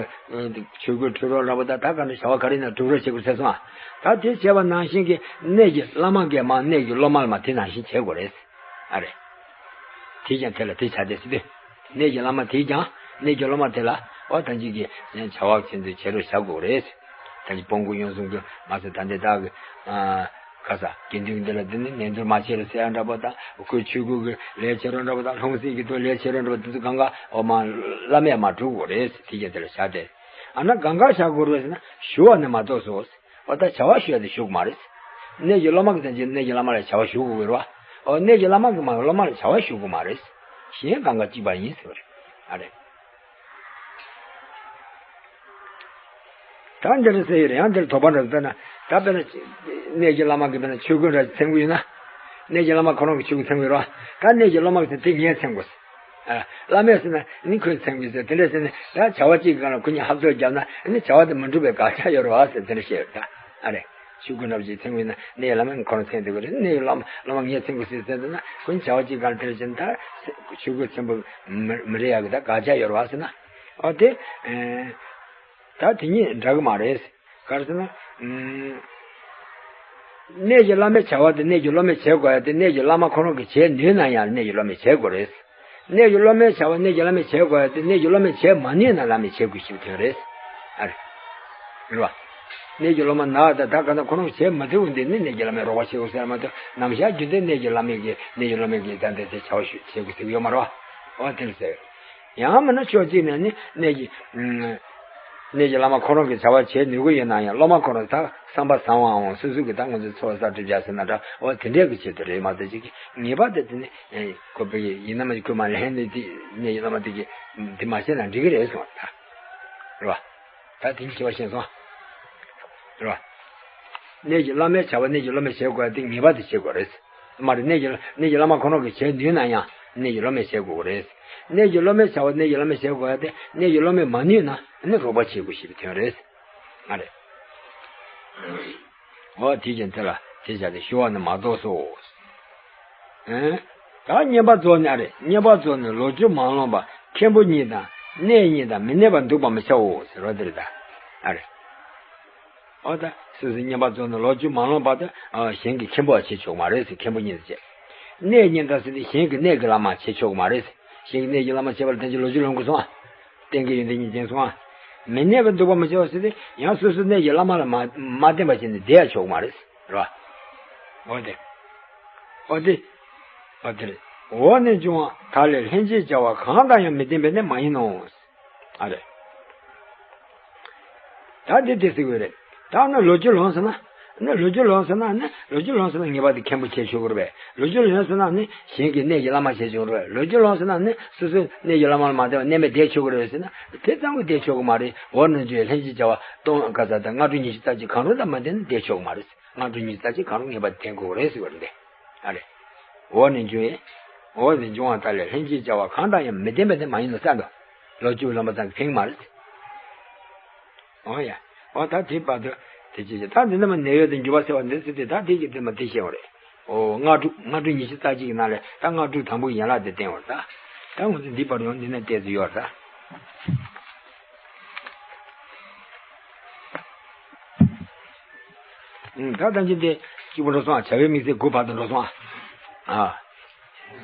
ཆོས་གོས་ཁྲུས་རོགས་ར་བ་ད་ད་ག་འདྲ་བྱ་བ་ག་རེ་ན་སྒྲུབ་རོགས་བྱེད་དགོས་ཟེར་སོང་། ད་དེ་བྱས་པ་ནང་བཞིན་གྱི་གནས་ཀྱི་བླ་མ་གིས་མ་གནས་ཀྱི་སློབ་མ་ལ་མ་དེ་ནང་བཞིན་བྱེད་དགོས་རེད། ཨ་རེད། དེས་ཀྱང་དེ་ལ་དེ་བྱ་སྟེ་ཟེར་ཏེ། གནས་ཀྱི་བླ་མ་དེས་ཀྱང་གནས་ཀྱི་སློབ་མ་དེ་ལ་འོ་ད་ཅིག་གི་བྱ་བ་ཆེན་པོ་བྱེད་རོགས་བྱ་དགོས་རེད། ད་ཅིག་སྤོང་བཀུར་གཡུང་ཟུང་གི་མ་ཟད་ད་འདི་དག་གི་ཨ། ག་ས་དགེ་འདུན་འདི་ལ་འདི་ནི་རྣལ་འབྱོར་མ་བྱས་རུ་ཟེར་ཡ་འདྲ་པོ་དང་། ཁོའི་ཆོས་སྐུ་གི་ལས་བྱེད་རོགས་འདྲ་པོ་དང་། ལྷུང་བཟེད་ཀྱི་དུ་ལས་བྱེད་རོགས་འདྲ་པོ་དེ་ཚོ་གང་ག་འོ་མ་བླ་མས་མ་གྲུབ་དགོས་རེད། དེ་གྱད་དེ་ལ་བྱ་སྟེ། ཨ་ན་གང་ག་བྱ་དགོས་རེད་ཟེར་ན། ཞུ་བ་ནི་མ་གཏོགས་སོ། འོ་ད་བྱ་བ་ཞུ་ཡ་དེ་ཞུ་གི་མ་རེད། གནས་ཀྱི་སློབ་མ་གི་ཚན་ཆེ་གནས་ཀྱི་བླ་མ་ལ་བྱ་བ་ཞུ་དགོས་རེད་བ། འོ་གནས་ཀྱི་བླ་མ་གི་མ་སློབ་མ་ལ་བྱ་བ་ཞུ་དགོས་མ་རེད། གཞན་གང་ག་གཅིག་པ་ཡིན་ཟེར་བ་རེད། ཨ་རེད། ད་འདིར་ཟེར་ཡོད་རེད། ཡང་འདིར་དོགས་པ་འདྲ་དཔེར་ན། ད་དཔེར་ན་གནས་ཀྱི་བླ་མ་གི་དཔེར་ན་ཆོས་སྐུ་འདྲ་མཚན་དགོས་ཡོད་ན། གནས་ཀྱི་བླ་མ་ཁོ་རང་གི་ཆོས་སྐུ་མཚན་དགོས་རེད་བ། ད་གནས་ཀྱི་སློབ་མ་གི་དེ་ངས་མཚན་དགོས། ཨ། བླ་མས་ཟེར་ན་ནི་ཁོས་མཚན་དགོས་ཟེར། དེ་འདྲ་ཟེར་ནས་ད་བྱ་བ་གཅིག་གི་སྒང་ལ་ཁོ་གཉིས་ཧབ་ཐོབ་བརྒྱབ་ན་ནི་བྱ་བ་དེ་མི་འགྲུབ་པའི་དགག་བྱ་ཡོད་རེད་བ་ཟེར། དེ་འདྲ་བཤད་ཡོད་ད། ཨ་རེད། ཆོས་སྐུ་འདྲ་པོ་ཅིག་མཚན་དགོས་ན་གནས་ཀྱི་བླ་མས་ཁོ་རང་མཚན་དེ་དགོས་རེད། གནས་ཀྱི་བླ་མ་བླ་མ་ངས་མཚན་དགོས་ཟེར་ཟེར་འདུག་ན། ཁོ་གཉིས་བྱ་བ་གཅིག་སྒང་ལ་དེ་འདྲ་བྱས་ན་ད་ཆོས་སྐུ་མཚན་པོ་མི་མི་རེད་ཡ་གི་ད་དགག་བྱ་ཡོད་རེད་བ་ཟེར་ན། ཨ་དེ། ཨེ། ད་དེ་གཉིས་འདྲ་གི་མ་རེད། ག་རེ་ཟེར་ན། ཨུམ། གནས་ཀྱི་བླ་མའི་བྱ་བ་དེ་གནས་ཀྱི་སློབ་མས་བྱེད་དགོས་ཡ་དེ་གནས་ཀྱི་བླ་མ་ཁོ་རང་གིས་བྱེད་ནུས་ན་ཡང་གནས་ཀྱི་སློབ་མས་བྱེད་དགོས་རེད། གནས་ཀྱི་སློབ་མའི་བྱ་བ་གནས་ཀྱི་བླ་མས་བྱེད་དགོས་ཡ་དེ་གནས་ཀྱི་སློབ་མས་བྱེད་མ་ནུས་ན་བླ་མས་བྱེད་དགོས་ཞེས་པའི་དོན་རེད། ཨ་རེད། རེད་བ། གནས་ཀྱི་སློབ་མ་ན་ད་ད་ག་ན་ཁོ་རང་བྱེད་མ་ཐུབ་འདི་ནི་གནས་ཀྱི་བླ་མས་རོགས་པ་བྱེད་དགོས་ཟེར་མ་གཏོགས། ནམ་ཞག་རྒྱུན་དུ་གནས་ཀྱི་བླ་མས་ཀྱི་གནས་ཀྱི་སློབ་མས་ཀྱི་ད་འདི་དེ་བྱ་བ་ཞུ་བྱེད་དགོས་ཟེར་གྱི་ཡོད་མ་རེད་བ། འོ་དེར་ཟེར། ཡང་མིན་ན་ཕྱོགས་གཅིག་ནས་ནི་གནས་ཀྱི། གནས་ཀྱི་བླ་མ་ཁོ་རང་གིས་བྱ་བ་བྱེད་ནུས་ཀྱི་ཡོད་ན་ཡང་། སློབ་མ་ཁོ་རང་ད་བསམ་པ་བཟང་བའམ་སོ་སོ་གི་ད་ང་ཚོའི་འཚོ་བ་གསར་སྒྲུབ་བྱ་ཟེར་ན་འདྲ། འོ་དེ་འདྲས་ཀྱི་ཆེད་དུ་རེད་མ་གཏོགས། ཅིག་གི་ངེས་པར་དུ་དེ་ནི་ཁོ་པའི་ཡིན་ན་མ་ཁོས་མ་ལན་ནི་དེ་གནས་ཀྱི་བླ་མ་དེ་གིས་དེ་མ་བྱས་ན་འགྲིག་གི་རེད་གསུངས་པ་ད། རེད་བ། ད་དེ་གཉིས་ཁྱད་པར་ཤེས་སོང་། རེད་བ། གནས་ཀྱི་བླ་མའི་བྱ་བ་གནས་ཀྱི་སློབ་མས་བྱེད་དགོས་ཡ་དེ་ངེས་པར་དུ་བྱེད་དགོས་རེད། མ་རེད། གནས་ཀྱི་གནས་ཀྱི་བླ་མ་ཁོ་རང་གིས་བྱེད་ནུས་ན་ཡང་གནས་ཀྱི་སློབ་མས་བྱེད་དགོས་རེད། གནས་ཀྱི་སློབ་མའི་བྱ་བ་གནས་ཀྱི་སློབ་མས་བྱེད་དགོས་ཡ་དེ་གནས་ཀྱི་སློབ་མས་མ་ནུས་ན་ནི་རོགས་པ་བྱེད་དགོས་ཞེས་པའི་དོན་རེད། མ་རེད། འོ་དེ་བཞིན་དེ་ལ་དེ་བྱ་སྟེ་ཞུ་བ་ནི་མ་གཏོགས་སོ། ཨེ། ད་བསྙེན་པར་རྫོགས་ནས། ཨ་རེད། བསྙེན་པར་རྫོགས་ནས་ལོ་བཅུ་མ་ལོན་པར་མཁན་པོ་གཉིས་དང་གནས་གཉིས་དང་མི་གནས་པར་འདུག་པ་མི་བྱའོ་ཟེར་བ་དེ་རེད་ད། ཨ་རེད། འོ་ད་སོ་སོའི་བསྙེན་པར་རྫོགས་ནས་ལོ་བཅུ་མ་ལོན་བར་དུ་ཨ་གཞན་གྱི་མཁན་པོ་བྱེད་ཆོག་མ་རེད་ཟེར། མཁན་པོ་གཉིས་དང་བཅས། གནས་གཉིས་དང་ཟེར་དུས་གཞན་གྱི་གནས་ཀྱི་བླ་མ་བྱེད་ཆོག་མ་རེད་ཟེར། གཞན་གྱི་གནས་ཀྱི་བླ་མ་བྱེད་པར་བརྟེན་ཅིང་ལོ་བཅུ་ལོན་དགོས་སོང་ཨ། གཏན་གྱི་ཡོན་ཏན་གཉིས་ལྡན་སོང་ཨ། མི་གནས་པར་འདུག་པ་མི་བྱའོ་ཟེར་དུས་ཡང་སོ་སོའི་གནས་ཀྱི་བླ་མ་ལ་མ་མ་བརྟེན་པ་བྱས་ནས་བསྡད་ཡ་ཆོག་མ་རེད་ཟེར། རེད་བ། འོ་དེ། འོ་དེ། འོ་དེ་རེད། འོག་ནས་འབྱུང་བ་དག་ལས་ལྷན་ཅིག་བྱ་བ་གང་དང་ཡང་མི་ལྡན་པས་ནི་མ་ཡིན་ནོ། ཨ་རེད། ད་འདི་དེ་ཟེར་དགོས་རེད། ད་ནི་ལོ་རྒྱུས་ལོངས་ཟེར་ན། ནི་ལོ་རྒྱུས་ལོངས་ཟེར་ན་ནི་ལོ་རྒྱུས་ལོངས་ཟེར་ན་ངེས་པར་དུ་མཁན་པོ་བྱེད་ཆོག་གི་རེད་པས། ལོ་རྒྱུས་ལོངས་ཟེར་ན་ནི་གཞན་གྱི་གནས་ཀྱི་བླ་མ་བྱེད་ཆོག་གི་རེད་པས། ལོ་རྒྱུས་ལོངས་ཟེར་ན་ནི་སོ་སོའི་གནས་ཀྱི་བླ་མ་ལ་མ་བརྟེན་པར་གནས་མལ་བསྡད་ཆོག་གི་རེད་ཟེར་ན། དེ་ཙམ་གྱིས་བསྡད་ཆོག་གི་མ་རེད། འོག་ནས་འབྱུང་བའི་ལྷན་ཅིག་བྱ་བ་སྟོང་ག་ས་དང་སྔ་དྲོ་ཉི་ཤར་རྩ་གཅིག་གང་རུང་དང་མ་བརྟེན་ན་བསྡད་ཆོག་གི་མ་རེད། སྔ་དྲོ་ཉི་ཤར་རྩ་གཅིག་གང་རུང་ངེས་པར་དུ་བསྟེན་དགོས་རེད་ཟེར་བ་རེད། ཨ་རེད། འོག་ནས་འབྱུང་བའི། འོག་ནས་འབྱུང་བ་དག་ལས་ལྷན་ཅིག་བྱ་བ་གང་དང་ཡང་མི་ལྡན་པས་ནི་མ་ཡིན་ནོ་ཟེར་འདུག་ལོ་བཅུ་ལོན་པ་ཙམ་གྱིས་ཕན་གྱི་མ་རེད། འོ་ཡ། འོ་ད་དེ་བར་དུ་དེ་ཅི་ཞིག་ད་འདི་ནི་མ་ནད་གཡོག་དང་འགྱུར་བ་སེལ་བ་འདི་ཟེར་ཏེ་ད་དེ་གི་དེ་མ་དེ་བཤད་པ་རེད། འོ་སྔ་དྲོ་སྔ་དྲོ་ཉི་ཤར་རྩ་གཅིག་གི་ནང་ལས་ད་སྔ་དྲོ་དང་པོའི་ཡན་ལག་དེ་བསྟན་པ་རེད་ད། ད་ང་ཚོ་འདི་བར་ཡོང་འདི་ནས་བལྟས་ཚུལ་ཡོད་རེད་ད། ད་ལྟ་ཅི་འདི་གཅིག་པུ་འགྲོ་སོང་ཨ། བྱ་བའི་དམིགས་བསལ་དགུ་བར་དུ་འགྲོ་སོང་ཨ། ཨ།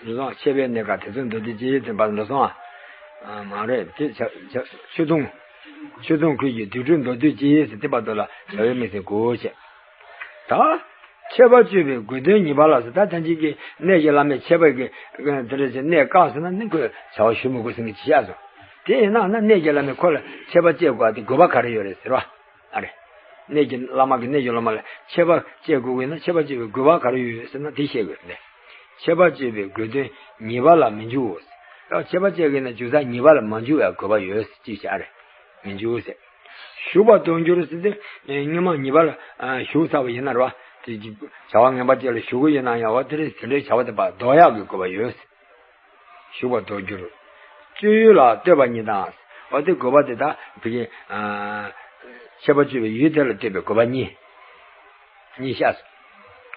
འགྲོ་སོང་ཨ། ཆད་པས་གནས་སྐབས་དེ་ཚོའི་མདོར་བསྡུས་ཅི་ཡིན་ཟེར་བར་དུ་འགྲོ་སོང་ཨ། ཨ་མ་རེད་དེ་བྱ་བྱ་ཆོས་དུང་། ཆོས་དུང་ཁུལ་གྱི་དུས་དྲུག་མདོར་བསྡུས་ཅི་ཡིན་ཟེར་དེ་བར་དུ་ལ་བྱ་བའི་དམིགས་བསལ་དགུ་བྱས། ད། ཆད་པ་གཅོད་པའི་དགོས་དོན་ངེས་པ་ལ་ཟེར། ད་ཐམས་ཅད་ཀྱི་གནས་ཀྱི་བླ་མས་ཆད་པ་གི་དེ་འདྲ་ཞིག་གནས་བཀག་སོང་ན་ནི་ཁོས་བྱ་བ་ཞུ་མི་དགོས་ཟེར་མཁན་ཅིག་བཞག་སོང་། དེ་ཡིན་ན་ན་གནས་ཀྱི་བླ་མས་ཁོ་ལ་ཆད་པ་གཅོད་དགོས་པ་དེ་དགོས་པ་ག་རེ་ཡོད་རེད་ཟེར་བ། ཨ་རེ། གནས་ཀྱི་བླ་མ་གིས་གནས་ཀྱི་སློབ་མ་ལ་ཆད་པ་གཅོད་དགོས་ཀྱི་ན་ཆད་པ་གཅོད་པའི་དགོས་པ་ག་རེ་ཡོད་ཟེར་ན་དེ་བཤད་དགོས་རེད། ཆད་པ་གཅོད་པའི་དགོས་དོན་ཉེས་པ་ལ་མི་འཇུག་གོ། ད་ཆད་པ་གཅོད་ཀྱི་ན་འཇུག་ས་ཉེས་པ་ལ་མ་འཇུག་པའི་དགོས་པ་ཡོད་ཅེས་བྱ་རེད། མི་འཇུག་ཟེར། ཞུགས་པ་ལྡོག་འགྱུར་ཟེར་ཏེ་སྔོན་མ་ཉེས་པ་ལ་ཞུགས་ཚར་བ་ཡིན་ན་རེད་བ། དེ་བྱ་བ་ངན་པ་ཅིག་ལ་ཞུགས་ཀྱི་ཡོད་ན་ཡང་བ་དེ་རེད་དེ་འདྲའི་བྱ་བ་དེ་ཕར་ལྡོག་ཡག་གི་དགོས་པ་ཡོད། ཞུགས་པ་ལྡོག་འགྱུར། གཅོད་ཡུལ་ལ་ལྟོས་པ་གཉིས་དང་། འོ་དེ་དགོས་པ་དེ་དག་བི་ཀའི། ཆད་པ་གཅོད་པའི་ཡུལ་དེ་ལ་ལྟོས་པའི་དགོས་པ་གཉིས། གཉིས་བཤད་སོང་།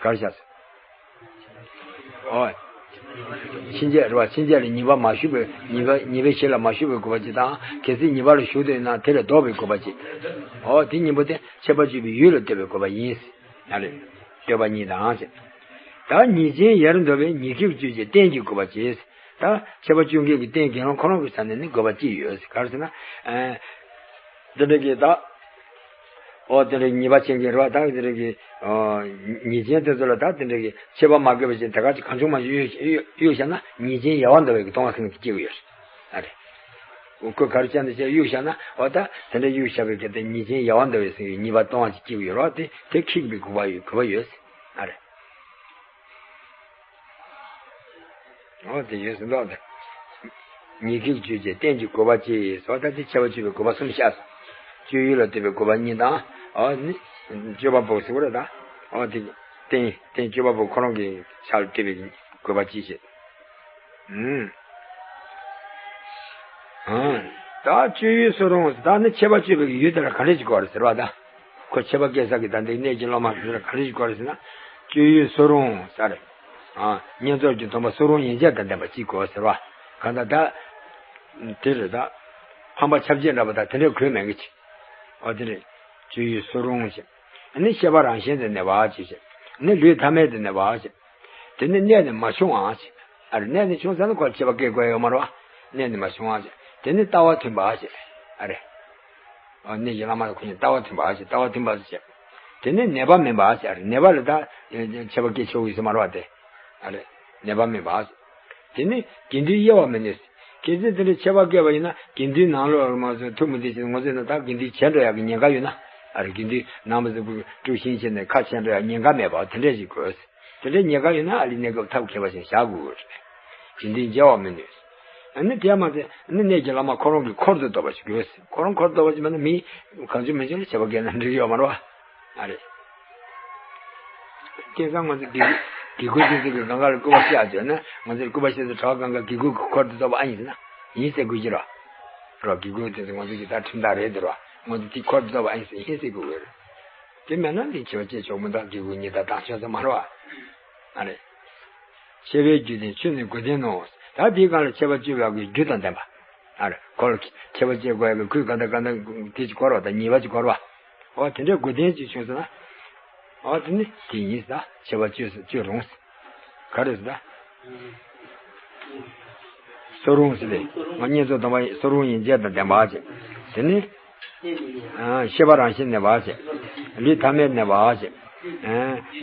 ག་རེ་བཤད་སོང་། འོ། ཕྱིན་ཆད་རེད་བ། ཕྱིན་ཆད་ལ་ཉེས་པ་མ་ཞུགས་པའི་ཉེས་པ་ཉེས་པའི་གཞི་ལ་མ་ཞུགས་པའི་དགོས་པ་གཅིག་དང་། གལ་སྲིད་ཉེས་པ་ལ་ཞུགས་འདོད་ན་དེ་ལས་ལྡོག་པའི་དགོས་པ་གཅིག་འོ་དེ་གཉིས་པོ་དེ་ཆད་པ་གཅོད་པའི་ཡུལ་ལ་ལྟོས་པའི་དགོས་པ་ཡིན། ཨ་རེ། ལྟོས་པ་གཉིས་དང་ཟེར། ད་ཉེས་ཅན་ཡར་འདོར་བའི་ཉེས་སྐྱེས་གཅོད་བྱེད་རྟེན་གྱི་དགོས་པ་བྱས། ད་ཆད་པ་གཅོད་མཁན་གྱི་རྟེན་དགེ་སློང་ཁོ་རང་གི་ས་ནས་ནི་དགོས་པ་གཅིག་ཡོད་ཟེར། ག་རེ་ཟེར་ན། ཨ། འདི་འདྲ་གི་ད། ཨོ་དེ་འདྲའི་ཉེས་པ་བྱེད་མཁན་རེད་བ། ད་དེ་འདྲའི་གི་ཨོ་ཉེས་ཅན་དེ་ཚོ་ལ་ད་དེ་འདྲའི་གི་ཆད་པ་མ་བཀལ་བ་བཞིན་དེ་ག་ཅིག་གང་བྱུང་མང་བྱུང་གཡུག་གཡུག་གཡུག་བཞག་ན་ཉེས་ཅན་ཡལ་བ་འདའ་བའི་གི་ལྟུང་བ་ཟེར་མཁན་དེ་སྐྱེ་གི་ཡོད་རེད། ཨ་རེད། ཁོས་ག་རེ་བྱས་ན་བྱས་གཡུག་བཞག་ན་ཨོ་ད་དེ་འདྲ་གཡུག་བཞག་པའི་གི་དེ་ཉེས་ཅན་ཡལ་བ་འདའ་བའི་ཟེར་གི་ཉེས་པ་ལྟུང་བ་ཅིག་སྐྱེ་གི་ཡོད་རེད་བ། དེ་དེ་ཁེགས་པའི་དགོས་པ་ཡོད་དགོས་པ་ཡོད། ཨ་རེད། འོ་དེ་ཡོད་ཟིན་ཏོག་དེ། ཉེས་ཁེགས་གཅོད་བྱེད་རྟེན་གྱི་དགོས་པ་བཅས་སོགས། ད་དེ་ཆད་པ་གཅོད་པའི་དགོས་པ་གསུམ་བཤད་སོང་། གཅོད་ཡུལ་ལ་ལྟོས་པའི་དགོས་པ་གཉིས་དང་། འོ་ནི། གཅོད་པ་པོ་ཟེར་བ་རེད་ད། འོ་དེ། རྟེན་རྟེན་གཅོད་པ་པོ་ཁོ་རང་གི་ཆ་ལ་ལྟོས་པའི་དགོས་པ་བཅས་བྱེད། ཨུམ། ཨང་། ད་གཅོད་ཡུལ་སུ་རུང་། ད་ནི་ཆད་པ་གཅོད་པའི་ཡུལ་དེ་ལ་ག་འདྲ་ཞིག་དགོས་རེད་ཟེར་བ་ད། ཁོ་ཆད་པ་བཀལ་ས་གི་ད་འདི་གནས་ཀྱི་སློབ་མ་དེ་ལ་ག་འདྲ་ཞིག་དགོས་རེད་ཟེར་ན། གཅོད་ཡུལ་སུ་རུང་ཟེར་རེད། ཨ། བསྙེན་རྫོགས་ཀྱི་སྡོམ་པ་སུ་རུང་ཡན་ཆད་དང་ལྡན་པ་ཅིག་དགོས་ཟེར་བ། གང་ལྟར་ད། དེ་རེད་ད། ཕམ་པ་ཁྱབ་བྱེད་འདྲ་པོ་ད་དེ་འདྲའི་དགོས་མེད་གི་ཅིག་འོ་དེ་རེད། གཅོད་ཡུལ་སུ་རུང་ཞེས། ནི་ཤེས་པ་རང་བཞིན་དུ་གནས་པ་ཅིག་ཞེས། ནི་ལུས་ཐ་མལ་དུ་གནས་པ་ཞེས། དེ་ནི་གནས་ནས་མ་བྱུང་བ་ཞེས། ཨ་རེ་གནས་ནས་བྱུང་ཟེར་ན་ཁོ་ཆད་པ་བཀལ་དགོས་ཡོད་མ་རེད་བ། གནས་ནས་མ་བྱུང་བ་ཞེས། དེ་ནི་ལྟ་བ་མཐུན་པ་ཞེས། ཨ་རེ། ཨ་གནས་ཀྱི་བླ་མ་ལ་ཁོ་གཉིས་ལྟ་བ་མཐུན་པ་ཞེས་ལྟ་བ་མཐུན་པ་ཞེས། དེ་ནི་ནད་པ་མིན་པ་ཞེས། ཨ་རེ་ནད་པ་ལ་ད་ཆད་པ་བཀལ་ཆོག་གི་ཟེར་མ་རེད་བ་དེ། ཨ་རེ། ནད་པ་མིན་པ་ཞེས། དེ་ནི་དགེ་འདུན་དབྱེ་བ་མི་ནུས། གལ་སྲིད་དེ་འདྲའི་ཆད་པ་བཀལ་བ་ཡིན་ན་དགེ་འདུན་ནང་ལོགས་ལ་མ་སོང་ཐུགས་མི་བདེ་ཞིང་ངོ་ཚ་ན་ད་དགེ་འདུན་བྱེལ་འགྲོ་ཡག་གི་ཉེན་ཁ་ཡོད་ན། ཨ་རེ་དགེ་འདུན་ནང་མི་སུ་དཀྲུག་ཤིང་བྱས་ནས་ཁ་ཕྱེ་འགྲོ་ཡག་ཉེན་ཁ་མེད་པ་དེ་འདྲ་ཞིག་དགོས། དེ་འདྲའི་ཉེན་ཁ་ཡོད་ན་ཨ་ལི་གནས་སྐབས་ཐབས་མཁས་པ་ཞིག་བཞག་དགོས་རེད། དགེ་འདུན་བྱེལ་བ་མི་ནུས། ཨ་ནི་དེ་མ་ཚད་ཨ་ནི་གནས་ཀྱི་བླ་མ་ཁོ་རང་གི་འཁོར་དུ་གཏོགས་པ་ཞིག་དགོས། ཁོ་རང་འཁོར་དུ་གཏོགས་པ་ཞིག་མེད་ན་མི་གང་བྱུང་མང་བྱུང་ལ་ཆད་པ་བཀལ་ན་འགྲིག་ཡོད་མ་རེད་བ། ཨ་རེ། དེང་སང་ང་ཚོ་དགེ་དགེ་བསྐོས་དེ་ཚོ་གི་གང་ག་ལ་སྐུ་པར་བཤད་བྱས་ན་ང་ཚོའི་སྐུ་པར་བཤད་ཚེ་གྲྭ་པ་གང་ག་དགེ་བསྐོས་ཀྱི་འཁོར་དུ་གཏོགས་པ་ཨ་ཡིན་ཟེར་ན་ཡིན་ཟེར་དགོས་ཀྱི་རེད། རོ་དགེ་བསྐོས་དེ་ཚོ་ང་ཚོ་གི་ད་ཁྲིམས་ཐག་རེད་དེ་རོ། ང་ཚོ་དེ་འཁོར་དུ་གཏོགས་པ་ཨ་ཡིན་ཟེར་ཡིན་ཟེར་དགོས་ཀྱི་རེད། དེ་མེད་ན་འདི་ཆད་པ་གཅོད་ཆོག་མི་འདུག་དགེ་བསྐོས་གཉིས་དང་དང་ཆོས་ཚོ་མ་རེད་བ། ཨ་རེ། ཆད་པའི་རྒྱུ་དེ་ཆོས་ནི་དགོས་དོན་ནོ། ད་དེའི་སྒང་ལ་ཆད་པ་གཅོད་པའི་རྒྱུ་དང་ལྡན་པ། ཨ་རེ་ཁོ་ལ་ཆད་པ་གཅོད་དགོས་ཡག་གི་ཁོས་ག་འདྲ་ག་འདྲ་དེ་ཅིག་གོ་ར་བ་དང་ཉེས་པ་ཅིག་གོ་ར་བ། འོ་དེ་འདྲའི་དགོས་དོན་ཅིག་བྱུང་སོང་ན། འོ་དེ་ནི་དེ་ཡིན་ས་ཆད་པ་གཅོད་ས་གཅོད་རུང་ས། ག་རེ་ཟེར་ད། སུ་རུང་ཟེར་ཏེ། ང་བསྙེན་རྫོགས་སྡོམ་པ་སུ་རུང་ཡན་ཆད་དང་ལྡན་པ་ཅེས། དེ་ནི། ཤེས་པ་རང་བཞིན་གནས་པ་ཞེས། ལུས་ཐ་མལ་གནས་པ་ཞེས།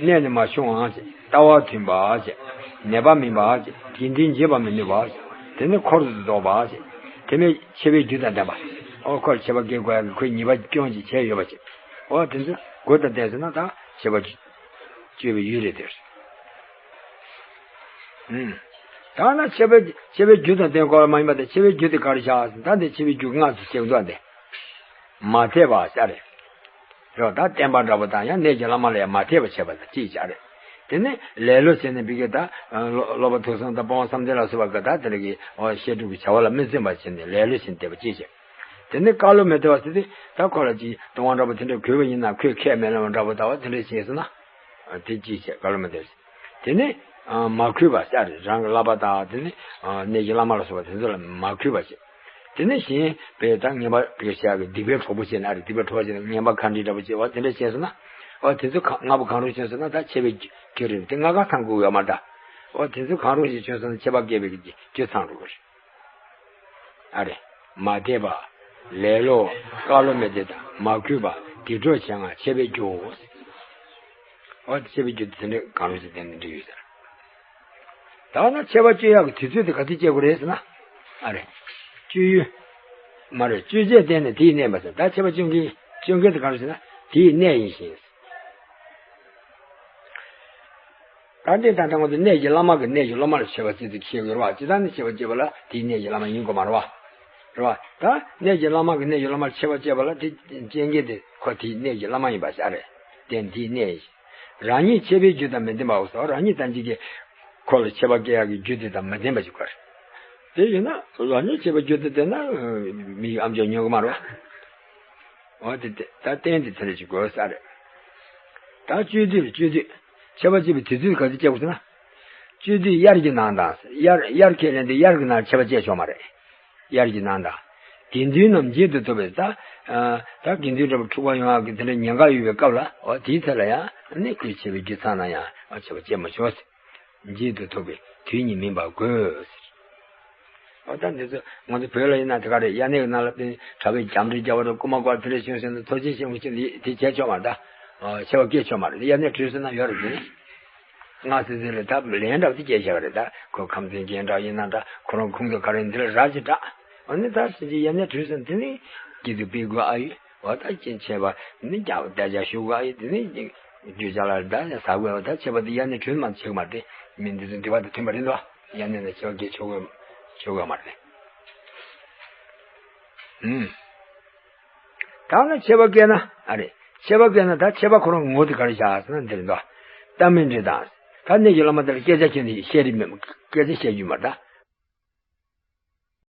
གནས་ནས་མ་བྱུང་བ་ཞེས། ལྟ་བ་མཐུན་པ་ཞེས། ནད་པ་མིན་པ་ཞེས། དགེ་འདུན་བྱེལ་བ་མི་ནུས་པ་ཞེས། དེ་ནི་འཁོར་དུ་གཏོགས་པ་ཞེས། དེ་ནི་ཆད་པའི་རྒྱུ་དང་ལྡན་པ། ཨོ་ཁོར་ཆད་པ་བཀལ་དགོས་ཡག་གི་ཁོས་ཉེས་པ་སྐྱོན་ཅིག་བྱས་ཡོད་པ་ཞིག་ཨོ་དེ་ཚོ་དགོས་དང་ལྡན་ཟེར་ན་ད་ཆད་པ་གཅོད་པའི་ཡུལ་རེད་དེ། ད་ན་ཆད་པའི་ཆད་པའི་རྒྱུ་དང་ལྡན་དགོས་པ་མ་ཡིན་པ་དང་ཆད་པའི་རྒྱུ་དེ་ག་རེ་བཞག་ཟེར་ན་ད་འདི་ཆད་པའི་རྒྱུ་ལྔ་ཙམ་བཤད་འདུག་སྟེ། མ་དད་པ་ཟེར་རེད། རེད་བ། ད་བསྟན་པ་འདྲ་པོ་དང་ཡང་གནས་ཀྱི་བླ་མ་ལ་ཡང་མ་དད་པ་བྱས་པ་དང་གཅིག་བྱ་རེད། དེ་ནས་ལེ་ལོ་བྱས་ནས་བི་གེ་ད་སློབ་པ་ཐུགས་གསུམ་དང་སྤོང་བ་བསམ་གཏན་ལ་སོགས་པ་ག་ད་དེ་ལ་གི་བཤད་སྒྲུབ་ཀྱི་བྱ་བ་ལ་མི་བརྩོན་པ་བྱས་ནས་ལེ་ལོ་བྱས་ནས་བསྡད་པ་གཅིག་བྱས། དེ་ནས་བཀའ་སློབ་མི་དད་པ་ཟེར་དུས་ད་ཁོ་ལ་ཅིག་ལྟུང་བ་འདྲ་པོ་དེ་འདྲ་གོས་པ་ཡིན་ན་ཁོས་ཁས་མི་ལེན་པ་འདྲ་པོ་ལྟ་བ་དེ་འདྲ་བྱས་སོང་ན། དེ་གཅིག་བྱས་བཀའ་སློབ་མི་དད་པ་ཟེར། དེ་ནས་མ་གུས་པ་ཟེར་རེད། རང་གི་བསླབ་པ་དང་དེ་ནས་གནས་ཀྱི་བླ་མ་ལ་སོགས་པ་དེ་ཚོ་ལ་མ་གུས་པ་བྱས། དེ་ནས་གཞན་པས་ད་ངན་པ་བེད་སྤྱོད་ཀྱི་སྡིག་པའི་གྲོགས་པོ་བྱས་ན་རེད། སྡིག་པའི་གྲོགས་པོ་བྱས་ན་ངན་པ་ག་འདྲ་འདྲ་པོ་བྱས་བ་དེ་འདྲ་བྱས་སོང་ན། འོ་དེ་ཚོ་གང་ལྔ་པོ་གང་རུང་བྱས་སོང་ན་ད་ཆད་པའི་རྒྱུ་རེད། དེ་ལྔ་ཀ་ཚང་དགོས་ཡོད་མ་འདྲ། འོ་དེ་ཚོ་གང་རུང་ཞིག་བྱས་སོང་ན་ཆད་པ་བཀལ་བའི་རྒྱུ་ཚང་འགྲོ་གི་རེད། ཨ་རེ། མ་དད་པ། ལེ་ལོ། བཀའ་སློབ་མི་དད་དང་མ་གུས་པ་སྡིག་གྲོགས་བྱེད་ལྔ་ཆད་པའི་རྒྱུའོ། འོ་དེ་ཆད་པའི་རྒྱུ་དེ་འདྲ་གང་རུང་ཞིག་བསྟན་ནས་འགྲིག་ཡོད་ཟེར། ད་ནི་ཆད་པ་གཅོད་ཡག་གི་དུས་ཚོད་དེ་ག་དུས་གཅོད་དགོས་རེད་ཟེར་ན། ཨ་རེ། གཅོད་ཡུལ། མ་རེད། གཅོད་བྱེད་བསྟན་ནས་དེས་གནས་པ་ཟེར། ད་ཆད་པ་གཅོད་མཁན་གཅོད་མཁན་དེ་ག་རེ་ཟེར་ན་དེས་གནས་ཡིན་ཞིང་། ད་འདི་ད་ལྟ་ང་ཚོ་གནས་ཀྱི་བླ་མ་གི་གནས་ཀྱི་སློབ་མ་ལ་ཆད་པ་གཅོད་ཚུལ་ཤེས་དགོས་རེད་བ། ཇི་ལྟར་ནི་ཆད་པ་གཅོད་པ་ལ་དེས་གནས་ཀྱི་བླ་མ་ཡིན་དགོས་མ་རེད་བ། རེད་བ། ད་གནས་ཀྱི་བླ་མ་གི་གནས་ཀྱི་སློབ་མ་ལ་ཆད་པ་གཅོད་པ་ལ་དེ་གཅོད་མཁན་དེ་ཁོ་དེས་གནས་ཀྱི་བླ་མ་ཡིན་པ་ཤ་རེད། དེ་དེས་གནས་ཡིན་ཞིང་། རང་ཉིད་ཆད་པའི་རྒྱུ་དང་མི་ལྡན་པའོ་ཟེར། རང་ཉིད་ཐམས་ཅད་ཀྱིས་ཁོ་ལ་ཆད་པ་བཀལ་ཡག་གི་རྒྱུ་དེ་དང་མི་ལྡན་པ་ཞིག་དགོས་རེད། དེ་ཡིན་ན་རང་ཉིད་ཆད་པའི་རྒྱུ་དེ་ལྡན་ན་མི་ཡི་ཨ་མཆོག་ཉོན་གི་མ་རེད་བ། འོ་དེ་དེ་ད་གཏན་དེ་དེ་འདྲ་ཞིག་དགོས་ས་རེད། ད་གཅོད་དུས་རེད། གཅོད་དུས་ཆད་པ་གཅོད་པའི་དུས་ཚོད་ག་ཚོད་བཅད་དགོས་ཟེར་ན། གཅོད་དུས་དབྱར་གྱི་ནང་དང་དབྱར་དབྱར་ཁས་ལེན་དུས་དབྱར་གྱི་ནང་ཆད་པ་བཅད་ཆོག་མ་རེད། དབྱར་གྱི་ནང་དང་། དགེ་འདུན་རྣམས་འབྱེད་དུ་ཐུབ་པས་ད། ད་དགེ་འདུན་འདྲ་པོ་འཁྲུག་པ་ཡོང་ཡག་གི་དེ་འདྲ་ཉེན་ཁ་ཡོད་པའི་སྐབས་ལ་འོ་དེའི་ཚེ་ལ་ཡང་ནི་ཁོས་ཆད་པའི་རྒྱུ་ཚང་ན་ཡང་འོ་ཆད་པ་བཅད་མི་ཆོག་ཟེར། འབྱེད་དུ་ཐུབ་པས་དུས་ཉིད་མིན་པ་དགོས་ཟེར། འོ་ད་འདི་ཚོ་ང་ཚོ་བོད་ལ་ཡིན་ན་དེ་ག་རེད། དབྱར་གནས་ཀྱི་ནང་ལ་དཔེ་གྲྭ་པས་རྒྱབ་འདྲེ་རྒྱབ་པ་དང་རྐུན་མ་བཀག་དེ་འདྲ་བྱུང་ཟེར་ན་ཐོབ་ཆེན་ཆེན་པོ་ཅིག་འདི་དེ་བྱས་ཆོག་མ་རེད། ད་ཆད་པ་བཀལ་ཆོག་མ་རེད། དབྱར་གནས་གྲོལ་སོང་ན་ཡོད་རེད། དེ་ནི་སྔ་སེ་སེ་ལ་ད་ལན་འདྲ་བ་དེ་བྱས་བཞག་རེད། ད་ཁོ་ཁམས་ཚན་རྒན་འདྲ་ཡིན་ན་འདྲ། ཁོ་རང་ཁུངས་དང་ག་རེ་འདི་ལ་ར་ཅིག་གྲགས། འོ་ནི་ད་ཕྱིན་ཆད་དབྱར་གནས་གྲོལ་སོང་དེ་ནི་སྐྱིད་སྡུག་སྤེལ་དགོས་ཨ་ཡོད། འོ་ད་ཅི་བྱས་པ་ནི་རྒྱབ་བསྡད་རྒྱག་ཞུ་དགོས་ཨ་ཡོད། དེ་ནི་རྒྱུ་ཆ་ལ་ད་ཟ་དགོས། འོ་ད་ཆད་པ་དེ་དབྱར་གནས་གྲོལ་མ་ཆེག་མ་རེད། མི་འདི་ཚོ་འདི་བ་དང་མཐུན་པ་རེད་འདུག། དབྱར་གནས་ན་ཆད་པ་བཀལ་ཆོག་གི་ཆོག་གི་མ་རེད། ཨུམ། ད་ལ་ཆད་པ་བཀལ་ན་ཨ་རེད། ཆད་པ་བཀལ་ན་ད་ཆད་པ་ཁོ་རང་ངོ་དེ་ག་རེ་བཞག་ཟེར་ན་འདིར་འདུག། ལྟ་མིན་འདྲི་དང་། ད་གནས་ཀྱི་བླ་མ་དེ་ལ་སྐད་ཆ་ཁྱོན་ནས་བཤད་རིགས་མེད། སྐད་ཆ་བཤད་རྒྱུ་མ་རེད། ད་